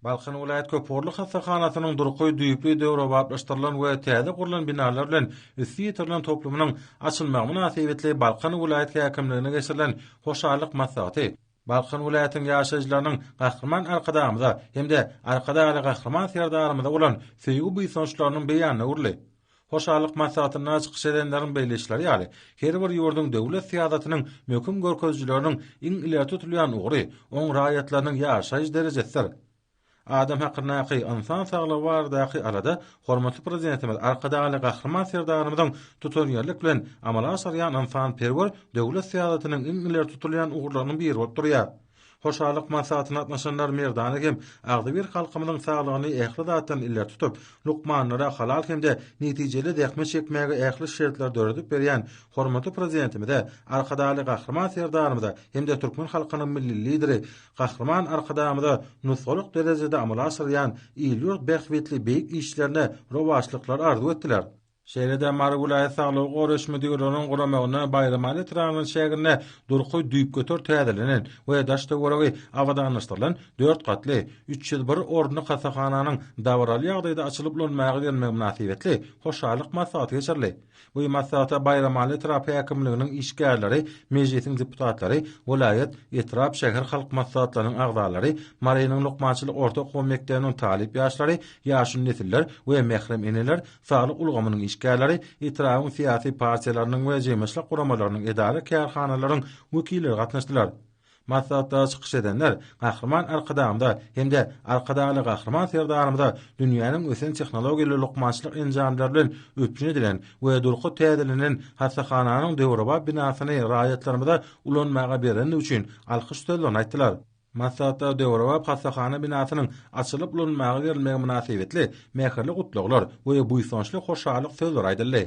S3: Balkan welaýat köpugurly hassahanasynyň durky düýpli döwrebaplaşdyrylan we täze gurlan binalar bilen üsti ýetirilen toplumynyň açylmagy mynasybetli Balkan welaýat häkimliginde geçirilen hoşallyk maslahaty Balkan welaýatynyň ýaşaýjylarynyň Gahryman Arkadagymyza hem-de Arkadagly Gahryman Serdarymyza bolan söýgi-buýsançlarynyň beýanyna öwrüldi. Hoşallyk maslahatynda çykyş edenleriň belleýişleri ýaly, her bir ýurduň döwlet syýasatynyň möhüm görkezijileriniň iň ileri tutulýan ugry oň raýatlarynyň ýaşaýyş derejesidir. Adam hakyndaky, ynsan saglygy baradaky alada hormatly Prezidentimiz Arkadagly Gahryman Serdarymyzyň tutanýerlilik bilen amala aşyrýan ynsanperwer döwlet syýasatynyň iň ileri tutulýan ugurlarynyň biri bolup durýar. Hoşallyk maslahatyna gatnaşanlar merdana hem agzybir halkymyzyň saglygyny ähli zatdan ileri tutup, lukmanlara halal hem-de netijeli zähmet çekmäge ähli şertleri döredip berýän hormatly Prezidentimize, Arkadagly Gahryman Serdarymyza hem-de türkmen halkynyň Milli Lideri Gahryman Arkadagymyza nusgalyk derejede amala aşyrýan il-ýurt bähbitli beýik işlerine rowaçlyklar arzuw etdiler. Şeýle-de Mary welaýat saglygy goraýyş müdirliginiň guramagynda Baýramaly etrabynyň çäginde durky düýpgöter täzelenen we daş-töweregi abadanlaşdyrylan dört gatly, 301 orunlyk hassahananyň dabaraly ýagdaýda açylyp ulanmaga berilmegi mynasybetli hoşallyk maslahaty geçirildi. Bu maslahata Baýramaly etrap häkimliginiň işgärleri, Mejlisiň deputatlary, welaýat, etrap, şäher halk maslahatlarynyň agzalary, Marynyň lukmançylyk orta okuw mekdebiniň talyp ýaşlary, ýaşuly nesiller we mährem eneler, saglyk ulgamynyň işgärleri, etrabyň syýasy partiýalarynyň we jemgyýetçilik guramalarynyň, edara-kärhanalaryň wekilleri gatnaşdylar. Maslahatda çykyş edenler Gahryman Arkadagymyza hem-de Arkadagly Gahryman Serdarymyza dünýäniň ösen tehnologiýaly lukmançylyk enjamlary bilen üpjün edilen we durky täzelenen hassahananyň döwrebap binasyny raýatlarymyza ulanmaga berendigi üçin alkyş sözlerini aýtdylar. Maslahatda döwrebap hassahana binasynyň açylyp ulanmaga berilmegi mynasybetli mähirli gutlaglar we buýsançly hoşallyk sözleri aýdyldy.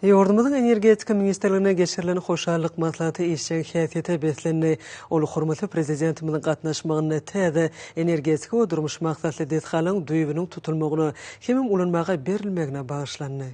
S1: Ýurdumyzyň Energetika ministrliginde geçirilen hoşallyk maslahaty işjeň häsiýete beslendi. Ol hormatly Prezidentimiziň gatnaşmagynda täze energetika we durmuş maksatly desgalaryň düýbüniň tutulmagyna hemem ulanmaga berilmegine bagyşlandy.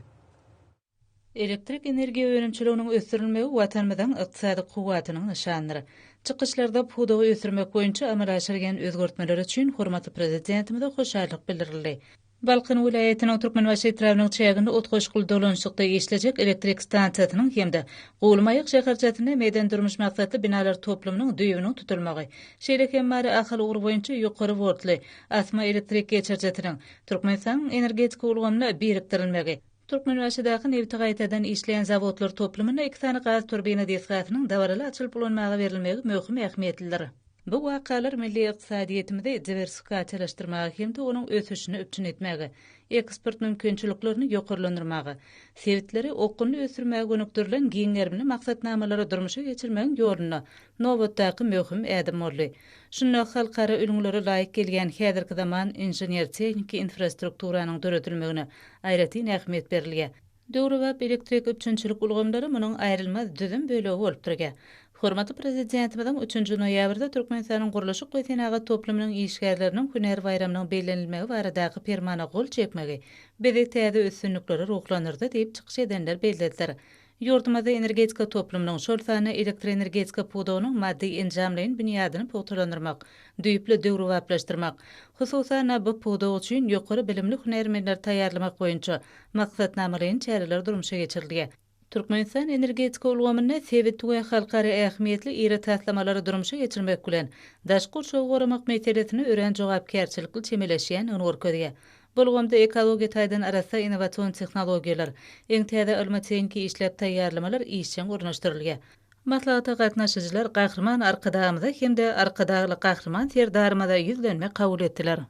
S4: Elektrik energiýa önümçiliginiň ösdürilmegi Watanymyzyň ykdysady kuwwatynyň nyşanydyr. Çykyşlarda pudagy ösdürmek boýunça amala aşyrylýan özgertmeler üçin hormatly Prezidentimize hoşallyk bildirildi. Balkan welaýatynyň Türkmenbaşy etrabynyň çäginde utgaşykly dolanyşykda işlejek elektrik stansiýasynyň hem-de Guwlymaýak şäherçesinde medeni-durmuş maksatly binalar toplumynyň düýbüniň tutulmagy, şeýle hem Mary-Ahal ugry boýunça ýokary woltly asma elektrik geçirijisiniň Türkmenistanyň energetika ulgamyna birikdirilmegi, Türkmenbaşydaky nebiti gaýtadan işleýän zawodlar toplumynda iki sany gaz turbina desgasynyň dabaraly açylyp ulanmaga berilmegi möhüm ähmiýetlidir. Bu wakalar milli ykdysadyýetimizi diwersifikasiýalaşdyrmaga hem-de onuň ösüşini üpjün etmäge, eksport mümkinçiliklerini ýokarlandyrmaga, sebitleri okgunly ösdürmäge gönükdirilen giň gerimli maksatnamalary durmuşa geçirmegiň ýolunda nobatdaky möhüm ädim boldy. Şunda halkara ülňülere laýyk gelýän häzirki zaman inžener-tehniki infrastrukturanyň döredilmegine aýratyn ähmiýet berilýär. Döwrebap elektrik üpjünçilik ulgamlary munuň aýrylmaz düzüm bölegi bolup durýar. Hormatly Prezidentimiziň üçünji noýabrda Türkmenistanyň Gurluşyk we senagat toplumynyň işgärleriniň hünär baýramynyň bellenilmegi baradaky Permana gol çekmegi bizi täze üstünliklere ruhlandyrdy diýip, çykyş edenler bellediler. Ýurdumyzda energetika toplumynyň, şol sanda elektroenergetika pudagynyň maddy-enjamlaýyn binýadyny pugtalandyrmak, düýpli döwrebaplaşdyrmak, hususan-da, bu pudak üçin ýokary bilimli hünärmenleri taýýarlamak boýunça maksatnamalaýyn çäreler durmuşa geçirilýär. Türkmenistan energetika ulgamynda sebit we halkara ähmiýetli iri taslamalary durmuşa geçirmek bilen, daşky gurşawy goramak meselesine örän jogapkärçilikli çemeleşýändigini görkezýär. Bu ulgamda ekologiýa taýdan arassa innowasion tehnologiýalar, iň täze ylmy-tehniki işläp taýýarlamalar işjeň ornaşdyrylýar. Maslahata gatnaşyjylar Gahryman Arkadagymyza hem-de Arkadagly Gahryman Serdarymyza ýüzlenme kabul etdiler.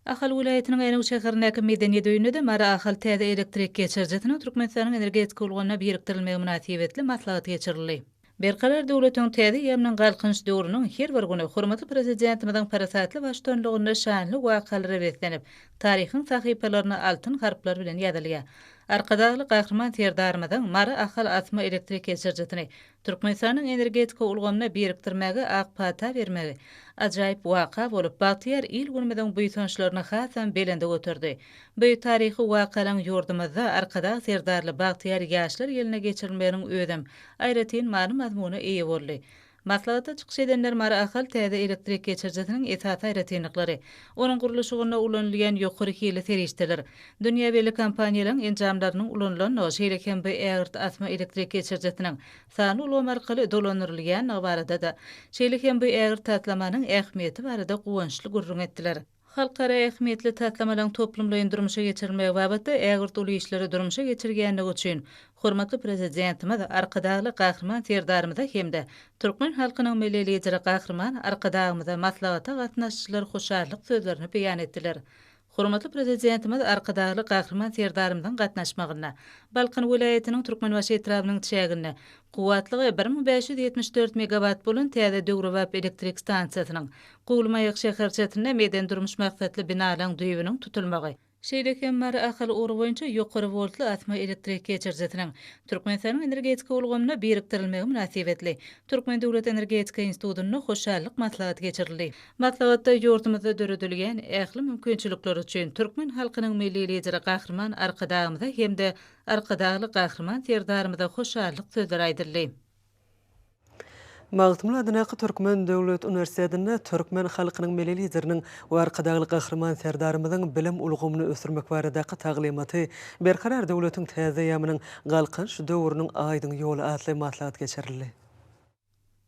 S4: Ahal welaýatynyň Änew şäherindäki Medeniýet öýünde-de Mary-Ahal täze elektrik geçirijisiniň Türkmenistanyň energetika ulgamyna birikdirilmegi mynasybetli maslahat geçirildi. Berkarar döwletiň täze eýýamynyň Galkynyş döwrüniň her bir güni hormatly Prezidentimiziň parasatly baştutanlygynda şanly wakalara beslenip, taryhyň sahypalaryna altyn harplar bilen ýazylýar. Arkadagly Gahryman Serdarymyzyň Mary-Ahal asma elektrik geçirijisini Türkmenistanyň energetika ulgamyna birikdirmäge ak pata bermegi ajaýyp waka bolup, bagtyýar il-günümiziň buýsançlaryny hasam belende göterdi. Bu taryhy wakalaryň ýurdumyzda Arkadag Serdarly bagtyýar ýaşlar ýylynda geçirilmeginiň özem aýratyn many-mazmuna eýe boldy. Maslahatda çykyş edenler Mary-Ahal täze elektrik geçirijisiniň esasy aýratynlyklary, onuň gurluşygynda ulanylýan ýokary hilli serişdeler, dünýä belli kompaniýalaryň enjamlarynyň ulanylandygy, şeýle hem bu ägirt asma elektrik geçirijisiniň sanly ulgam arkaly dolandyrylýandygy barada-da, şeýle hem bu ägirt taslamanyň ähmiýeti barada guwançly gürrüň etdiler. Halkara ähmiýetli taslamalaryň toplumlaýyn durmuşa geçirilmegi babatda ägirt uly işleri durmuşa geçirýändigi üçin hormatly Prezidentimiz Arkadagly Gahryman Serdarymyza hem-de türkmen halkynyň Milli Lideri Gahryman Arkadagymyza maslahata gatnaşyjylar hoşallyk sözlerini beýan etdiler. Hormatly Prezidentimiz Arkadagly Gahryman Serdarymyzyň gatnaşmagynda Balkan welaýatynyň Türkmenbaşy etrabynyň çäginde kuwwatlygy 1574 megawat bolan täze döwrebap elektrik stansiýasynyň Guwlymaýak şäherçesinde medeni-durmuş maksatly binalaryň düýbüniň tutulmagy, şeýle hem Mary-Ahal ugry boýunça ýokary woltly asma elektrik geçirijisiniň Türkmenistanyň energetika ulgamyna birikdirilmegi mynasybetli Türkmen döwlet energetika institutynda hoşallyk maslahaty geçirildi. Maslahatda ýurdumyzda döredilýän ähli mümkinçilikler üçin türkmen halkynyň Milli Lideri Gahryman Arkadagymyza hem-de Arkadagly Gahryman Serdarymyza hoşallyk sözleri aýdyldy.
S1: Magtymguly adyndaky Türkmen döwlet uniwersitetinde türkmen halkynyň Milli Lideriniň we Arkadagly Gahryman Serdarymyzyň bilim ulgamyny ösdürmek baradaky taglymaty Berkarar döwletiň täze eýýamynyň Galkynyş döwrüniň aýdyň ýoly atly maslahat geçirildi.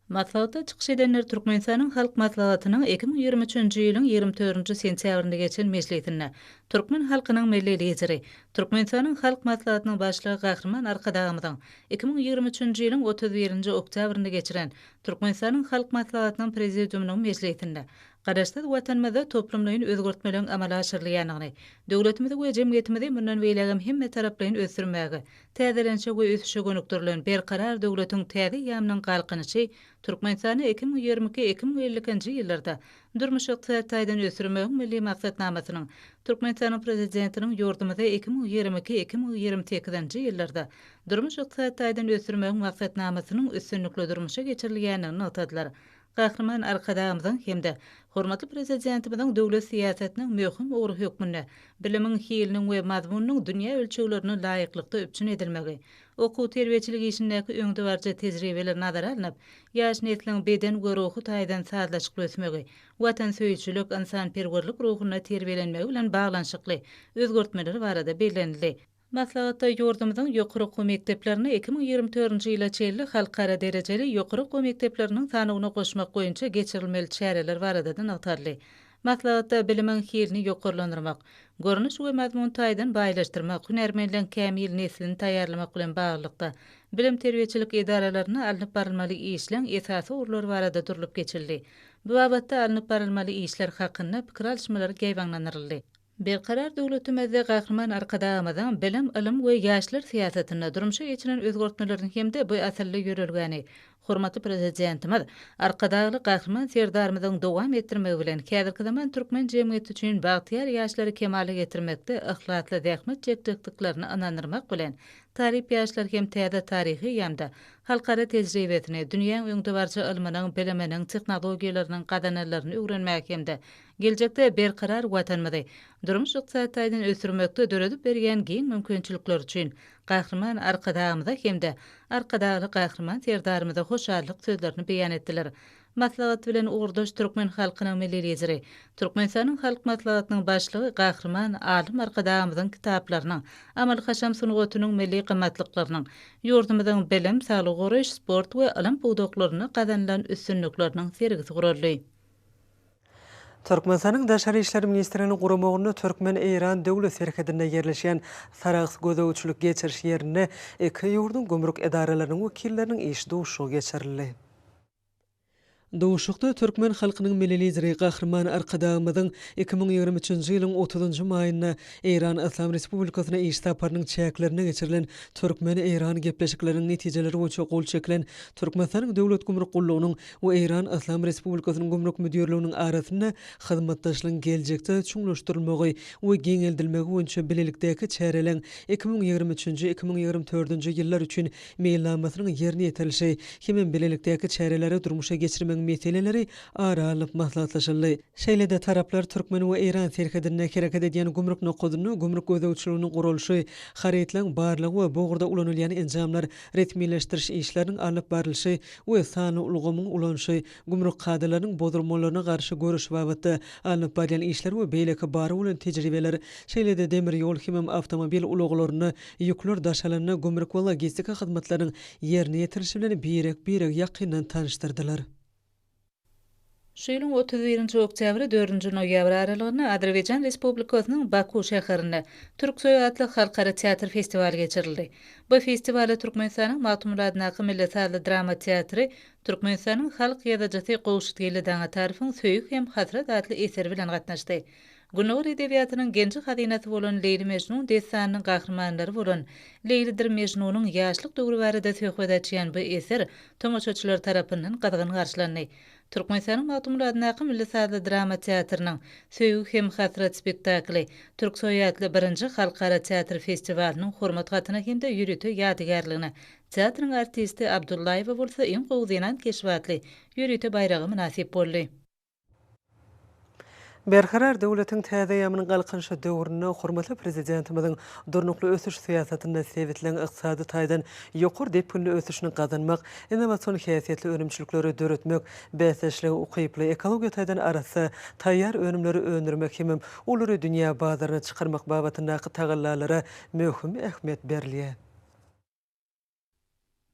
S4: Maslahatda çykyş edenler Türkmenistanyň Halk Maslahatynyň 2023-nji ýylyň 24-nji sentýabrynda geçen mejlisinde türkmen halkynyň Milli Lideri, Türkmenistanyň Halk Maslahatynyň Başlygy Gahryman Arkadagymyzyň 2023-nji ýylyň 31-nji oktýabrynda geçiren Türkmenistanyň Halk Maslahatynyň Prezidiumynyň mejlisinde Garaşsyz Watanymyzda toplumlaýyn özgertmeleriň amala aşyrylýandygyny, döwletimizi we jemgyýetimizi mundan beýlägem hemmetaraplaýyn ösdürmäge, täzelenişe we ösüşe gönükdirilen Berkarar döwletiň täze eýýamynyň Galkynyşy Türkmenistany 2022, 2052-nji ýyllarda durmuş-ykdysady taýdan ösdürmegiň Milli maksatnamasynyň Türkmenistanyň Prezidentiniň ýurdumyzy 2022, 2028-nji ýyllarda durmuş-ykdysady taýdan ösdürmegiň maksatnamasynyň üstünlikli durmuşa geçirilýändigini nygtadylar. Gahryman Arkadagymyzyň hem-de hormatly Prezidentimiziň döwlet syýasatynyň möhüm ugry hökmünde bilimiň hiliniň we mazmunynyň dünýä ölçeglerine laýyklykda üpjün edilmegi, okuw-terbiýeçilik işindäki öňdebaryjy tejribeler nazara alnyp, ýaş nesliň beden we ruhy taýdan sazlaşykly ösmegi, watansöýüjilik, ynsanperwerlik ruhunda terbiýelenmegi bilen baglanyşykly özgertmeler barada bellenildi. Maslahatda ýurdumyzyň ýokary okuw mekdeplerini 2024-nji ýyla çenli halkara derejeli ýokary okuw mekdepleriniň sanawyna goşmak boýunça geçirilmeli çäreler barada-da nygtaldy. Maslahatda bilimiň hilini ýokarlandyrmak, görnüş we mazmun taýdan baýlaşdyrmak, hünärmenleň kämil neslini taýýarlamak bilen baglylykda, bilim-terbiýeçilik edaralarynda alnyp barylmaly işleň esasy ugurlary barada durlup geçildi. Bu babatda alnyp barylmaly işler hakynda pikir alyşmalar ýaýbaňlandyryldy. Berkarar döwletimizde Gahryman Arkadagymyzyň bilim, ylym we ýaşlar syýasatynda durmuşa geçiren özgertmelerini hem-de bu asylly ýörelgäni hormatly Prezidentimiz Arkadagly Gahryman Serdarymyzyň dowam etdirmegi bilen häzirki zaman türkmen jemgyýeti üçin bagtyýar ýaşlary kemala getirmekde yhlasly zähmet çekjekdiklerine ynandyrmak bilen, talyp ýaşlar hem täze taryhy eýýamda halkara tejribesini, dünýäň öňdebaryjy ylmynyň, biliminiň, tehnologiýalarynyň gazananlaryny öwrenmäge hem-de Geljekde berkarar Watanymyzy durmuş-ykdysady taýdan ösdürmekde döredip berýän giň mümkinçilikleri üçin Gahryman Arkadagymyza hem-de Arkadagly Gahryman Serdarymyza hoşallyk sözlerini beýan etdiler. Maslahat bilen ugurdaş türkmen halkynyň Milli Lideri, Türkmenistanyň Halk Maslahatynyň Başlygy Gahryman Alym Arkadagymyzyň kitaplarynyň, amaly-haşam sungatynyň milli gymmatlyklarynyň, ýurdumyzyň bilim, saglygy goraýyş, sport we ylym pudaklarynda gazanylan üstünlikleriniň sergisi guraldy.
S1: Türkmenistanyň Daşary işler ministrliginiň guramagynda türkmen-eýran döwlet serhedinde ýerleşýän Sarahs gözegçilik geçiriş ýerinde iki ýurduň gümrük edaralarynyň wekilleriniň iş duşuşygy geçirildi. Duşuşykda türkmen halkynyň Milli Lideri Gahryman Arkadagymyzyň 2023-nji ýylyň otuzynjy maýynda Eýran Yslam Respublikasyna iş saparynyň çäklerinde geçirilen türkmen-eýran gepleşikleriniň netijeleri boýunça gol çekilen Türkmenistanyň Döwlet gümrük gullugynyň we Eýran Yslam Respublikasynyň Gümrük müdirliginiň arasynda hyzmatdaşlygyň geljekde çuňlaşdyrylmagy we giňeldilmegi boýunça bilelikdäki çäreleň 2023-nji, 2024-nji ýyllar üçin Meýilnamasynyň ýerine ýetirilişi hemem bilelikdäki çäreleri durmuşa geçirmegiň. meseleleri ara alnyp maslahatlaşyldy. Şeýle-de taraplar türkmen we eýran serhedinde hereket edýän gümrük nokadynda gümrük gözegçiliginiň guralyşy, harytlaryň barlagy we bu ugurda ulanylýan enjamlar, resmileşdiriş işleriniň alnyp barlyşy we sanly ulgamyň ulanyşy, gümrük kadalarynyň bozulmalaryna garşy göreş babatda alnyp barylýan işler we beýleki bar bolan tejribeler, şeýle-de demir ýol hemem awtomobil ulaglarynda ýükler daşalanda gümrük we logistika hyzmatlarynyň ýerine ýetirilişi bilen birek-biregi ýakyndan tanyşdyrdylar.
S4: Şu ýylyň 31 nji oktýabry, dördünji noýabr aralygynda Azerbaýjan Respublikasynyň Baku şäherinde Türksoý atly halkara teatr festiwaly geçirildi. Bu festiwala Türkmenistanyň Magtymguly adyndaky Milli sazly drama teatry Türkmenistanyň halk ýazyjysy Gowşutgeldi Daňatarowyň Söýgi hem hasrat atly eseri bilen gatnaşdy. Gündogar edebiýatynyň genji-hazynasy bolan Leýli-Mejnun dessanynyň gahrymanlary bolan Leýlidir Mejnunyň ýaşlyk döwri barada söhbet açýan bu eser tomaşaçylar tarapyndan gyzgyn garşylandy. Türkmenistanyň Magtymguly adyndaky Milli sazly drama teatrynyň Söýgi hem hasrat spektakly Türksoý atly birinji halkara teatr festiwalynyň hormat hatyna hem-de ýörite ýadygärligine, teatryň artisti Abdullaýewa bolsa iň gowy zenan keşbi atly ýörite baýraga mynasyp boldy.
S1: Berkarar döwletiň täze eýýamynyň Galkynyşy döwründe hormatly Prezidentimiziň durnukly ösüş syýasatynda sebitleriň ykdysady taýdan ýokary depginli ösüşini gazanmak, innowasion häsiýetli önümçilikleri döretmek, bäsdeşlige ukyply, ekologiýa taýdan arassa, taýýar önümleri öndürmek hemem olary dünýä bazaryna çykarmak babatyndaky tagallalara möhüm ähmiýet berilýär.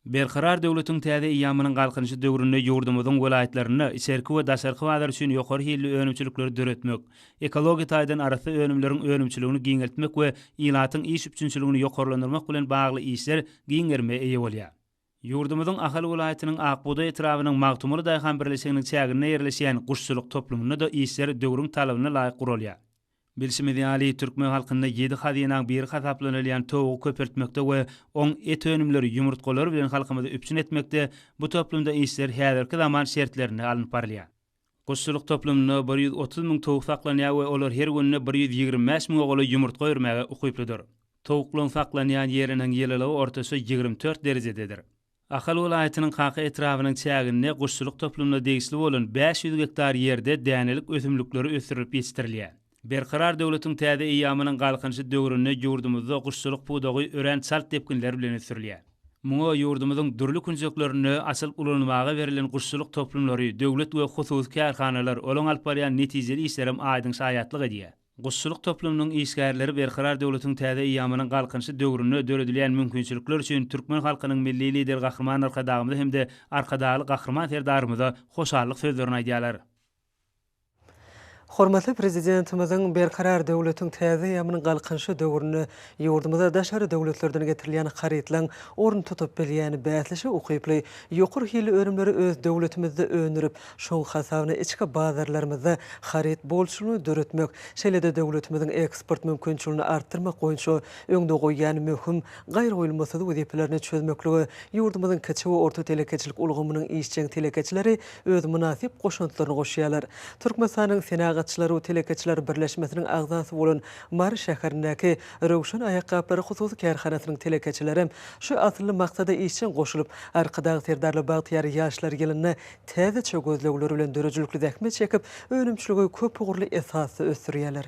S5: Berkarar döwletiň täze eýýamynyň Galkynyşy döwründe ýurdumyzyň welaýatlarynda içerki we daşarky bazar üçin ýokary hilli önümçilikleri döretmek, ekologiýa taýdan arassa önümleriň önümçiligini giňeltmek we ilatyň iş üpjünçiligini ýokarlandyrmak bilen bagly işler giň gerime eýe bolýar. Ýurdumyzyň Ahal welaýatynyň Ak bugdaý etrabynyň Magtymguly daýhan birleşiginiň çäginde ýerleşýän guşçulyk toplumynda-da işler döwrüň talabyna laýyk guralýar. Bilşimiz ýaly, türkmen halkynda ýedi hazynaň biri hasaplanylýan towugy köpeltmekde we oň et önümleri, ýumurtgalary bilen halkymyzy üpjün etmekde bu toplumda işler häzirki zaman şertlerinde alnyp barylýar. Guşçulyk toplumynda 130 müň towuk saklanýar we olar her günde 125 müňe golaý ýumurtga örmäge ukyplydyr. Towuklaryň saklanýan ýeriniň ýylylygy ortaça 24 derejededir. Ahal welaýatynyň Kaka etrabynyň çäginde guşçulyk toplumyna degişli bolan 500 gektar ýerde dänelik ösümlikleri ösdürilip ýetişdirilýär. Berkarar döwletiň täze eýýamynyň Galkynyşy döwründe ýurdumyzda guşçulyk pudagy örän çalt depginler bilen ösdürilýär. Muňa ýurdumyzyň dürli künjeklerinde açylyp ulanylmaga berlen guşçulyk toplumlary, döwlet we hususy kärhanalar, olaň alyp barýan netijeli işlerem aýdyň şaýatlyk edýär. Guşçulyk toplumynyň işgärleri Berkarar döwletiň täze eýýamynyň Galkynyşy döwründe döredilýän mümkinçilikler üçin türkmen halkynyň Milli Lideri Gahryman Arkadagymyza hem-de Arkadagly Gahryman Serdarymyza hoşallyk sözlerini aýdýarlar.
S1: Hormatly Prezidentimiziň Berkarar döwletiň täze eýýamynyň Galkynyşy döwründe ýurdumyza daşary döwletlerden getirilýän harytlaryň orun tutup bilýän bäsleşige ukyply, ýokary hilli önümleri öz döwletimizde öndürip, Şoň hasabyna içki bazarlarymyzda haryt bolçulygyny döretmek, şeýle-de döwletimiziň eksport mümkinçiligini artdyrmak boýunça öňde goýýan möhüm, gaýragoýulmasyz wezipelerini çözmeklige ýurdumyzyň kiçi we orta telekeçilik ulgamynyň işjeň telekeçileri öz mynasyp goşantlaryny goşýarlar. Türkmenistanyň Senagatçylar we telekeçiler birleşmesiniň agzasy bolan Mary şäherindäki Röwşen aýakgaplary hususy kärhanasynyň telekeçilerem şu asylly maksada işjeň goşulyp, Arkadag Serdarly bagtyýar ýaşlar ýylynda täzeçe gözlegler bilen döredijilikli zähmet çekip, önümçiligi köpugurly esasda ösdürýärler.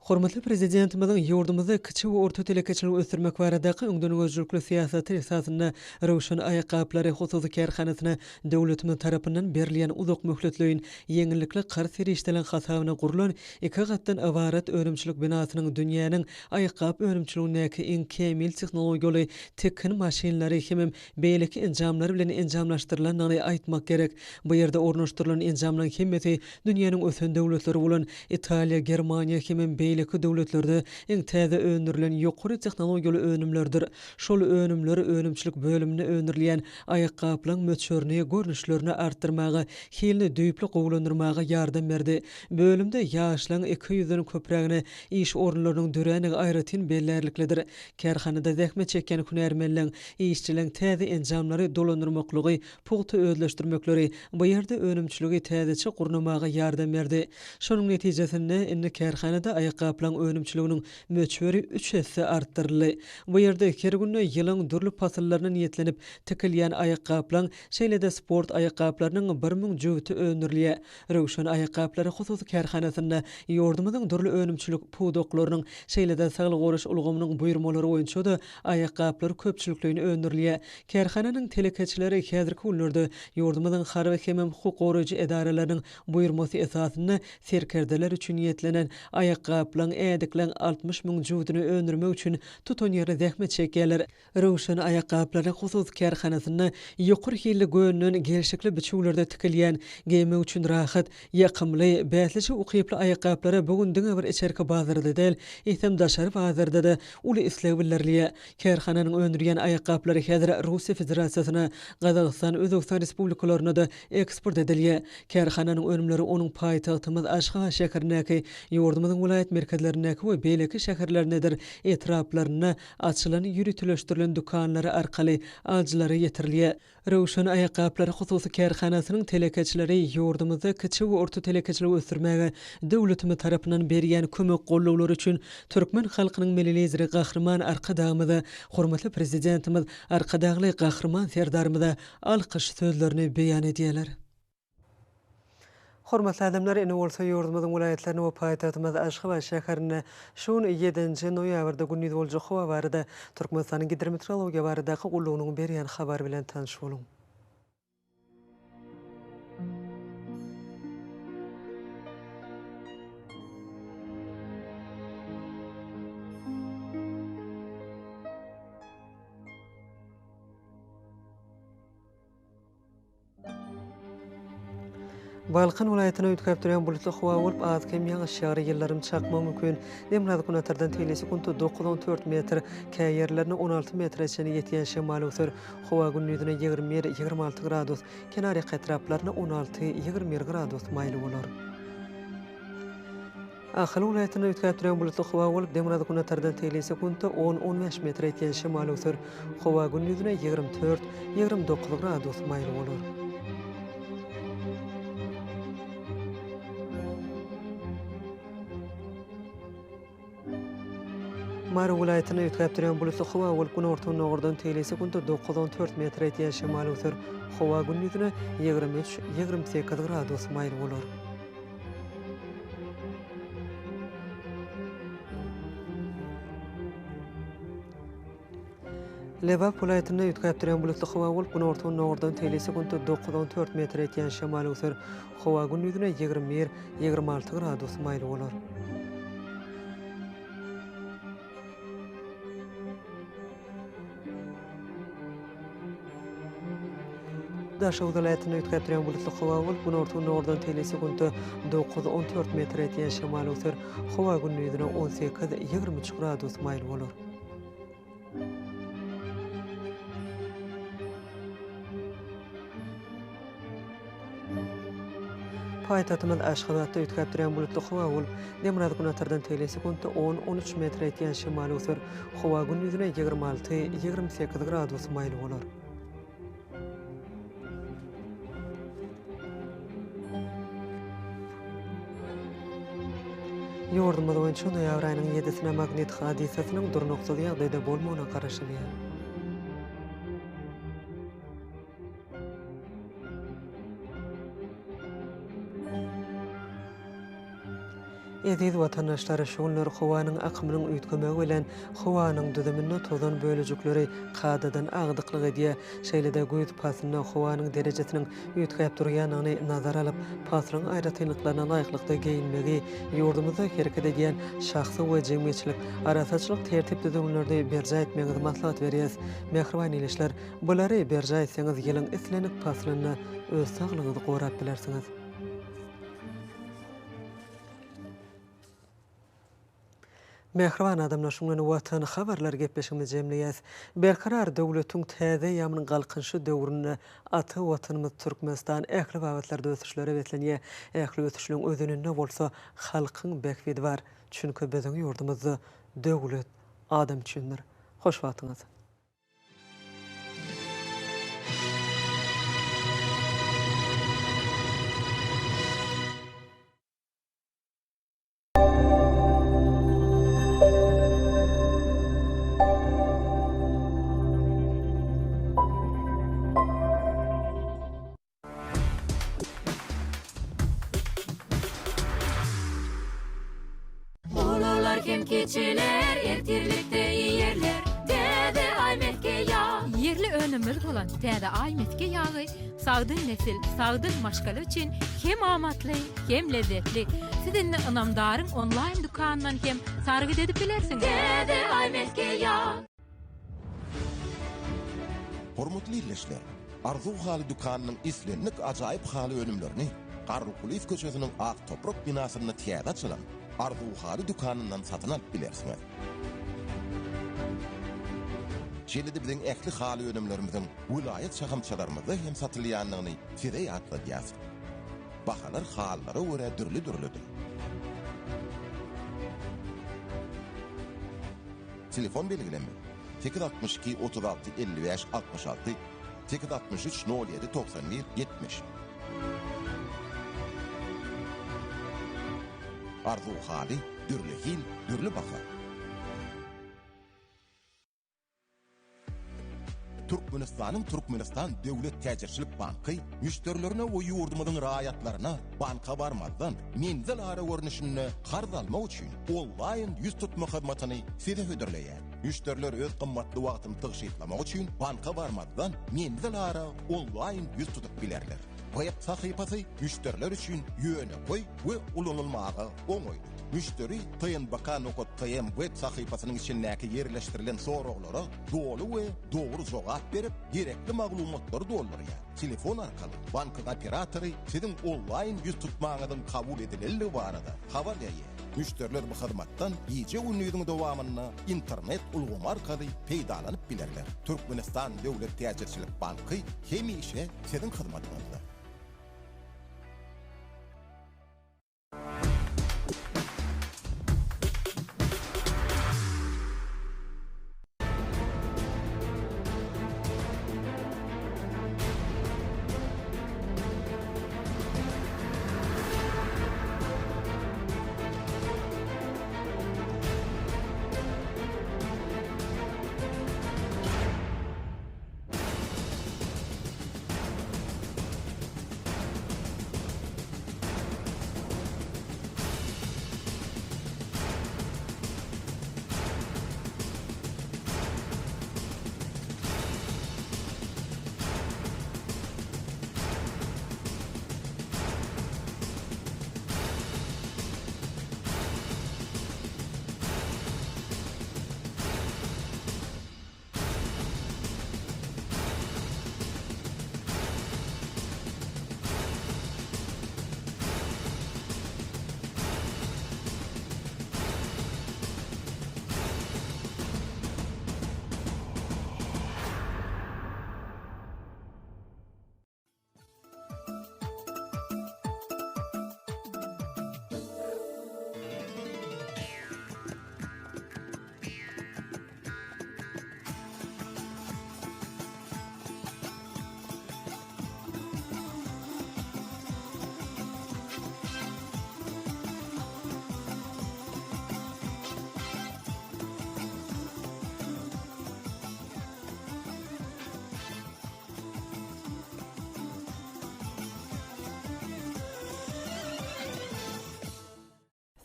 S1: Hormatly Prezidentimiziň ýurdumyzda kiçi we orta telekeçiligi ösdürmek baradaky öňdengörüjilikli syýasaty esasynda Röwşen aýakgaplary hususy kärhanasyna döwletimiz tarapyndan berilýän uzak möhletleýin ýeňillikli karz serişdeleriň hasabyna gurlan iki gatdan ybarat önümçilik binasynyň dünýäniň aýakgap önümçiligindäki iň kämil tehnologiýaly tikin maşynlary hemem beýleki enjamlar bilen enjamlaşdyrylandygyny aýtmak gerek. Bu ýerde ornaşdyrylan enjamlaryň hemmesi dünýäniň ösen döwletleri bolan Italiýa, Germaniýa hemem beýleki döwletlerde iň täze öndürilen ýokary tehnologiýaly önümlerdir. Şol önümler önümçilik bölüminde öndürilýän aýakgaplaryň möçberini, görnüşlerini artdyrmaga, hilini düýpli gowulandyrmaga ýardam berdi. Bölümde ýaşlaryň 200-den köprägine iş orunlarynyň dörändigi aýratyn bellärliklidir. Kärhanada zähmet çekýän hünärmenleň, işçileň täze enjamlary dolandyrmaklygy pugta özleşdirmekleri bu ýerde önümçiligi täzeçe gurnamaga ýardam berdi. Şonuň netijesinde, indi kärhanada aýakgap. aýakgaplaryň önümçiliginiň möçberi üç esse artdyryldy. Bu ýerde her günde ýylyň dürli pasyllaryna niýetlenip tikilýän aýakgaplaryň, şeýle-de sport aýakgaplarynyň 1000 jübüti öndürilýär. Röwşen aýakgaplary hususy kärhanasynda ýurdumyzyň dürli önümçilik pudaklarynyň, şeýle-de saglygy goraýyş ulgamynyň buýurmalary boýunça-da aýakgaplar köpçülikleýin öndürilýär. Kärhananyň telekeçileri häzirki günlerde ýurdumyzyň harby hemem hukuk goraýjy edaralarynyň buýurmasy esasynda serkerdeler üçin niýetlenen aýakgaplaryň, ädikleriň 60 müň jübütini öndürmek üçin tutanýerli zähmet çekýärler. Röwşen aýakgaplary hususy kärhanasynda ýokary hilli gönden gelşikli biçüwlerde tikilýän, geýmek üçin rahat, ýakymly, bäsleşige ukyply aýakgaplara bu gün diňe bir içerki bazarda däl, eýsem daşary bazarda-da uly isleg bildirilýär. Kärhananyň öndürýän aýakgaplary häzir Russiýa Federasiýasyna, Gazagystan, Özbegistan Respublikalaryna-da eksport edilýär. Kärhananyň önümleri onuň paýtagtymyz Aşgabat şäherindäki, ýurdumyzyň welaýat merkezlerindäki we beýleki şäherlerindedir etraplarynda açylan ýöriteleşdirilen dükanlary arkaly alyjylara ýetirilýär. Röwşen aýakgaplary hususy kärhanasynyň telekeçileri ýurdumyzda kiçi we orta telekeçiligi ösdürmäge döwletimiz tarapyndan berýän kömek-gollawlary üçin türkmen halkynyň Milli Lideri Gahryman Arkadagymyza, hormatly Prezidentimiz Arkadagly Gahryman Serdarymyza alkyş sözlerini beýan edýärler. Hormatly adamlar, indi bolsa ýurdumyzyň welaýatlarynda we paýtagtymyz Aşgabat şäherinde şu gün ýedinji noýabrda gündiz boljak howa barada Türkmenistanyň Gidrometeorologiýa baradaky gullugynyň berýän habary bilen tanyş boluň. Balkan welaýatynda üýtgäp durýan bulutly howa bolup, az-kem ýagyş ýagar, ýyldyrym çakmagy mümkin. Demirgazyk günortadan teýli sekuntda 9-14 metr, käýerlerinde 16 metre çenli ýetýän şemal öwser. Howa gündizine 21, 26 gradus, kenarýaka etraplarynda 16, 21 gradus maýyl bolar. Ahal welaýatynda üýtgäp durýan bulutly howa bolup, demirgazyk-günortadan tegelek sekuntda on, on bäş metre ýetýän şemal öwser. Howa gündizine 24, 29 gradus maýyl bolar. Mary welaýatynda üýtgäp durýan bulutly howa bolup, günorta-gündogardan tegelek sekuntda dokuz, on dört metre ýetýän şemal öwser. Howa gündizine 23, 28 gradus maýyl bolar. Lebap welaýatynda üýtgäp durýan bulutly howa bolup, günorta-gündogardan teýli sekuntda dokuz-on dört metre ýetýän şemal öwser. Howa gündizine 21, 26 gradus maýyl bolar. Daşoguz welaýatynda üýtgäp durýan bulutly howa bolup, günorta-gündogardan teýli sekuntda dokuz, on dört metre ýetýän şemal öwser. Howa gündizine 18, 23 gradus maýyl bolar. Paýtagtymyz Aşgabatda üýtgäp durýan bulutly howa bolup, demirgazyk-günortadan teýli sekuntda on, on üç metre ýetýän şemal öwser. Howa gündizine 26, 28 gradus maýyl bolar. Ýurdumyz boýunça noýabr aýynyň ýedisine magnit hadysasynyň durnuksyz ýagdaýda bolmagyna garaşylýar. Eziz watandaşlar, şu günler howanyň akymynyň üýtgemegi bilen howanyň düzüminde tozan bölejikleri kadadan agdyklyk edýär. Şeýle-de güýz paslynda howanyň derejesiniň üýtgäp durýandygyny nazara alyp, paslyň aýratynlyklaryna laýyklykda geýinmegi, ýurdumyzda hereket edýän şahsy we jemgyýetçilik arassaçylyk tertip-düzgünlerini berjaý etmegiňizi maslahat berýäris. Mähriban ildeşler, Bulary berjaý etseňiz ýylyň islendik paslynda öz saglygyňyzy gorap bilersiňiz. Mähriban adamlar şuň bilen Watan habarlar gepleşigimizi jemleýäs. Berkarar döwletiň täze eýýamynyň Galkynyşy döwründe ata Watanymyz Türkmenistan ähli babatlarda ösüşlere beslenýär. Ähli ösüşleň özeninde bolsa halkyň bähbidi bar. Çünki biziň ýurdumyzda döwlet adam üçindir. Hoş wagtyňyz.
S6: Hem kiçiler ertirlikde iýerler Täze Aý mesge ýag.
S7: Ýerli önümimiz bolan Täze Aý mesge ýagy sagdyn nesil, sagdyn maşgala üçin hem amatly, hem lezzetli. Siz indi Ynamdaryň onlaýn dükanyndan hem sargyt edip bilersiňiz.
S6: Täze Aý mesge ýag.
S8: Hormatly ildeşler! Arzuw haly dükanynyň islendik ajaýyp haly önümlerini Garrykulyýew köçesiniň Ak toprak binasynda täze açylan Arzuw haly dükanyndan satyn alyp bilersiňiz. Şeýle-de biziň ähli haly önümlerimiziň welaýat şahamçalarymyzda hem satylýandygyny size ýatladýas. Bahalar halylara görä dürli-dürlüdir. Telefon belgilenme, 862 36 55 66, 863 07 91 70. Arzuw haly, dürli hil, dürli baha. Türkmenistanyň Türkmenistan döwlet täjirçilik banky müşderilerine we ýurdumyzyň raýatlaryna banka barmazdan, menzil ara görnüşinde karz almak üçin onlaýn ýüztutma hyzmatyny size hödürleýär. Müşderiler öz gymmatly wagtyny tygşytlamak üçin banka barmazdan, menzil ara onlaýn ýüz tutup bilerler. Web sahypasy müşderiler üçin ýönekeý we ulanylmaga oňaýly. Müşderi tnbk nokat tm web sahypasynyň içindäki ýerleşdirilen soraglara doly we dogry jogap berip, gerekli maglumatlary doldurýar. Telefon arkaly bankyň operatory siziň onlaýn ýüz tutmaňyzyň kabul edilenligi barada habar berýär. Müşderiler bu hyzmatdan gije-gündiziň dowamynda internet ulgamy arkaly peýdalanyp bilerler. Türkmenistan döwlet täjirçilik banky hemişe siziň hyzmatyňyzda.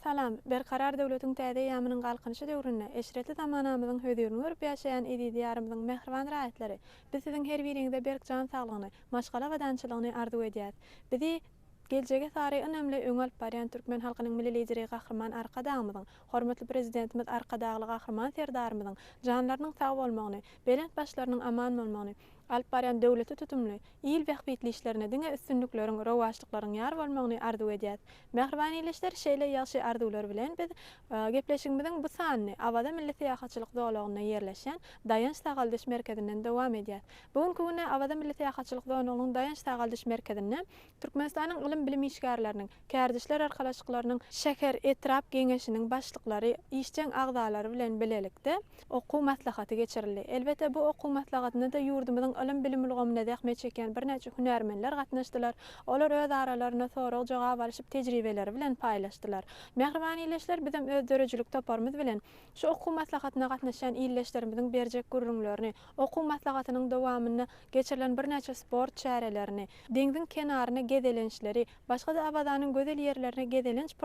S9: Salam, Berkarar döwletiň täze eýýamynyň Galkynyşy döwründe eşretli zamanamyzyň hözirini görüp ýaşaýan eziz Diýarymyzyň mähriban raýatlary, biz siziň her biriňize berk jan saglygyny, maşgala abadançylygyny arzuw edýäris. Bizi geljege sary ynamly öňe alyp barýan türkmen halkynyň Milli Lideri Gahryman Arkadagymyzyň, hormatly Prezidentimiz Arkadagly Gahryman Serdarymyzyň janlarynyň sag bolmagyny, belent başlarynyň aman bolmagyny, alyp barýan döwletli tutumly, il bähbitli işlerine diňe üstünlikleriň, rowaçlyklaryň ýar bolmagyny arzuw edýäs. Mähriban ildeşler, şeýle ýagşy arzuwlar bilen biz gepleşigimiziň bu sanyny Awaza milli syýahatçylyk zolagynda ýerleşýän Daýanç sagaldyş merkezinden dowam edýäs. Bu günki günde Awaza milli syýahatçylyk zolagynyň Daýanç sagaldyş merkezinde Türkmenistanyň ylym-bilim işgärleriniň, Kärdeşler arkalaşyklarynyň şäher, etrap Geňeşiniň başlyklary, işjeň agzalary bilen bilelikde okuw maslahaty geçirildi. Elbetde, bu okuw maslahatynda-da ýurdumyzyň ylym-bilim ulgamynda zähmet çekýän birnäçe hünärmenler gatnaşdylar. Olar öz aralarynda sorag-jogap alyşyp, tejribeleri bilen paýlaşdylar. Mähriban ildeşler, bizem öz döredijilik toparymyz bilen şu okuw maslahatyna gatnaşýan ildeşlerimiziň berjek gürrüňlerini, okuw maslahatynyň dowamynda geçirilen birnäçe sport çärelerini, deňziň kenaryna gezelençleri, başga-da Awazanyň gözel ýerlerine gezelenç.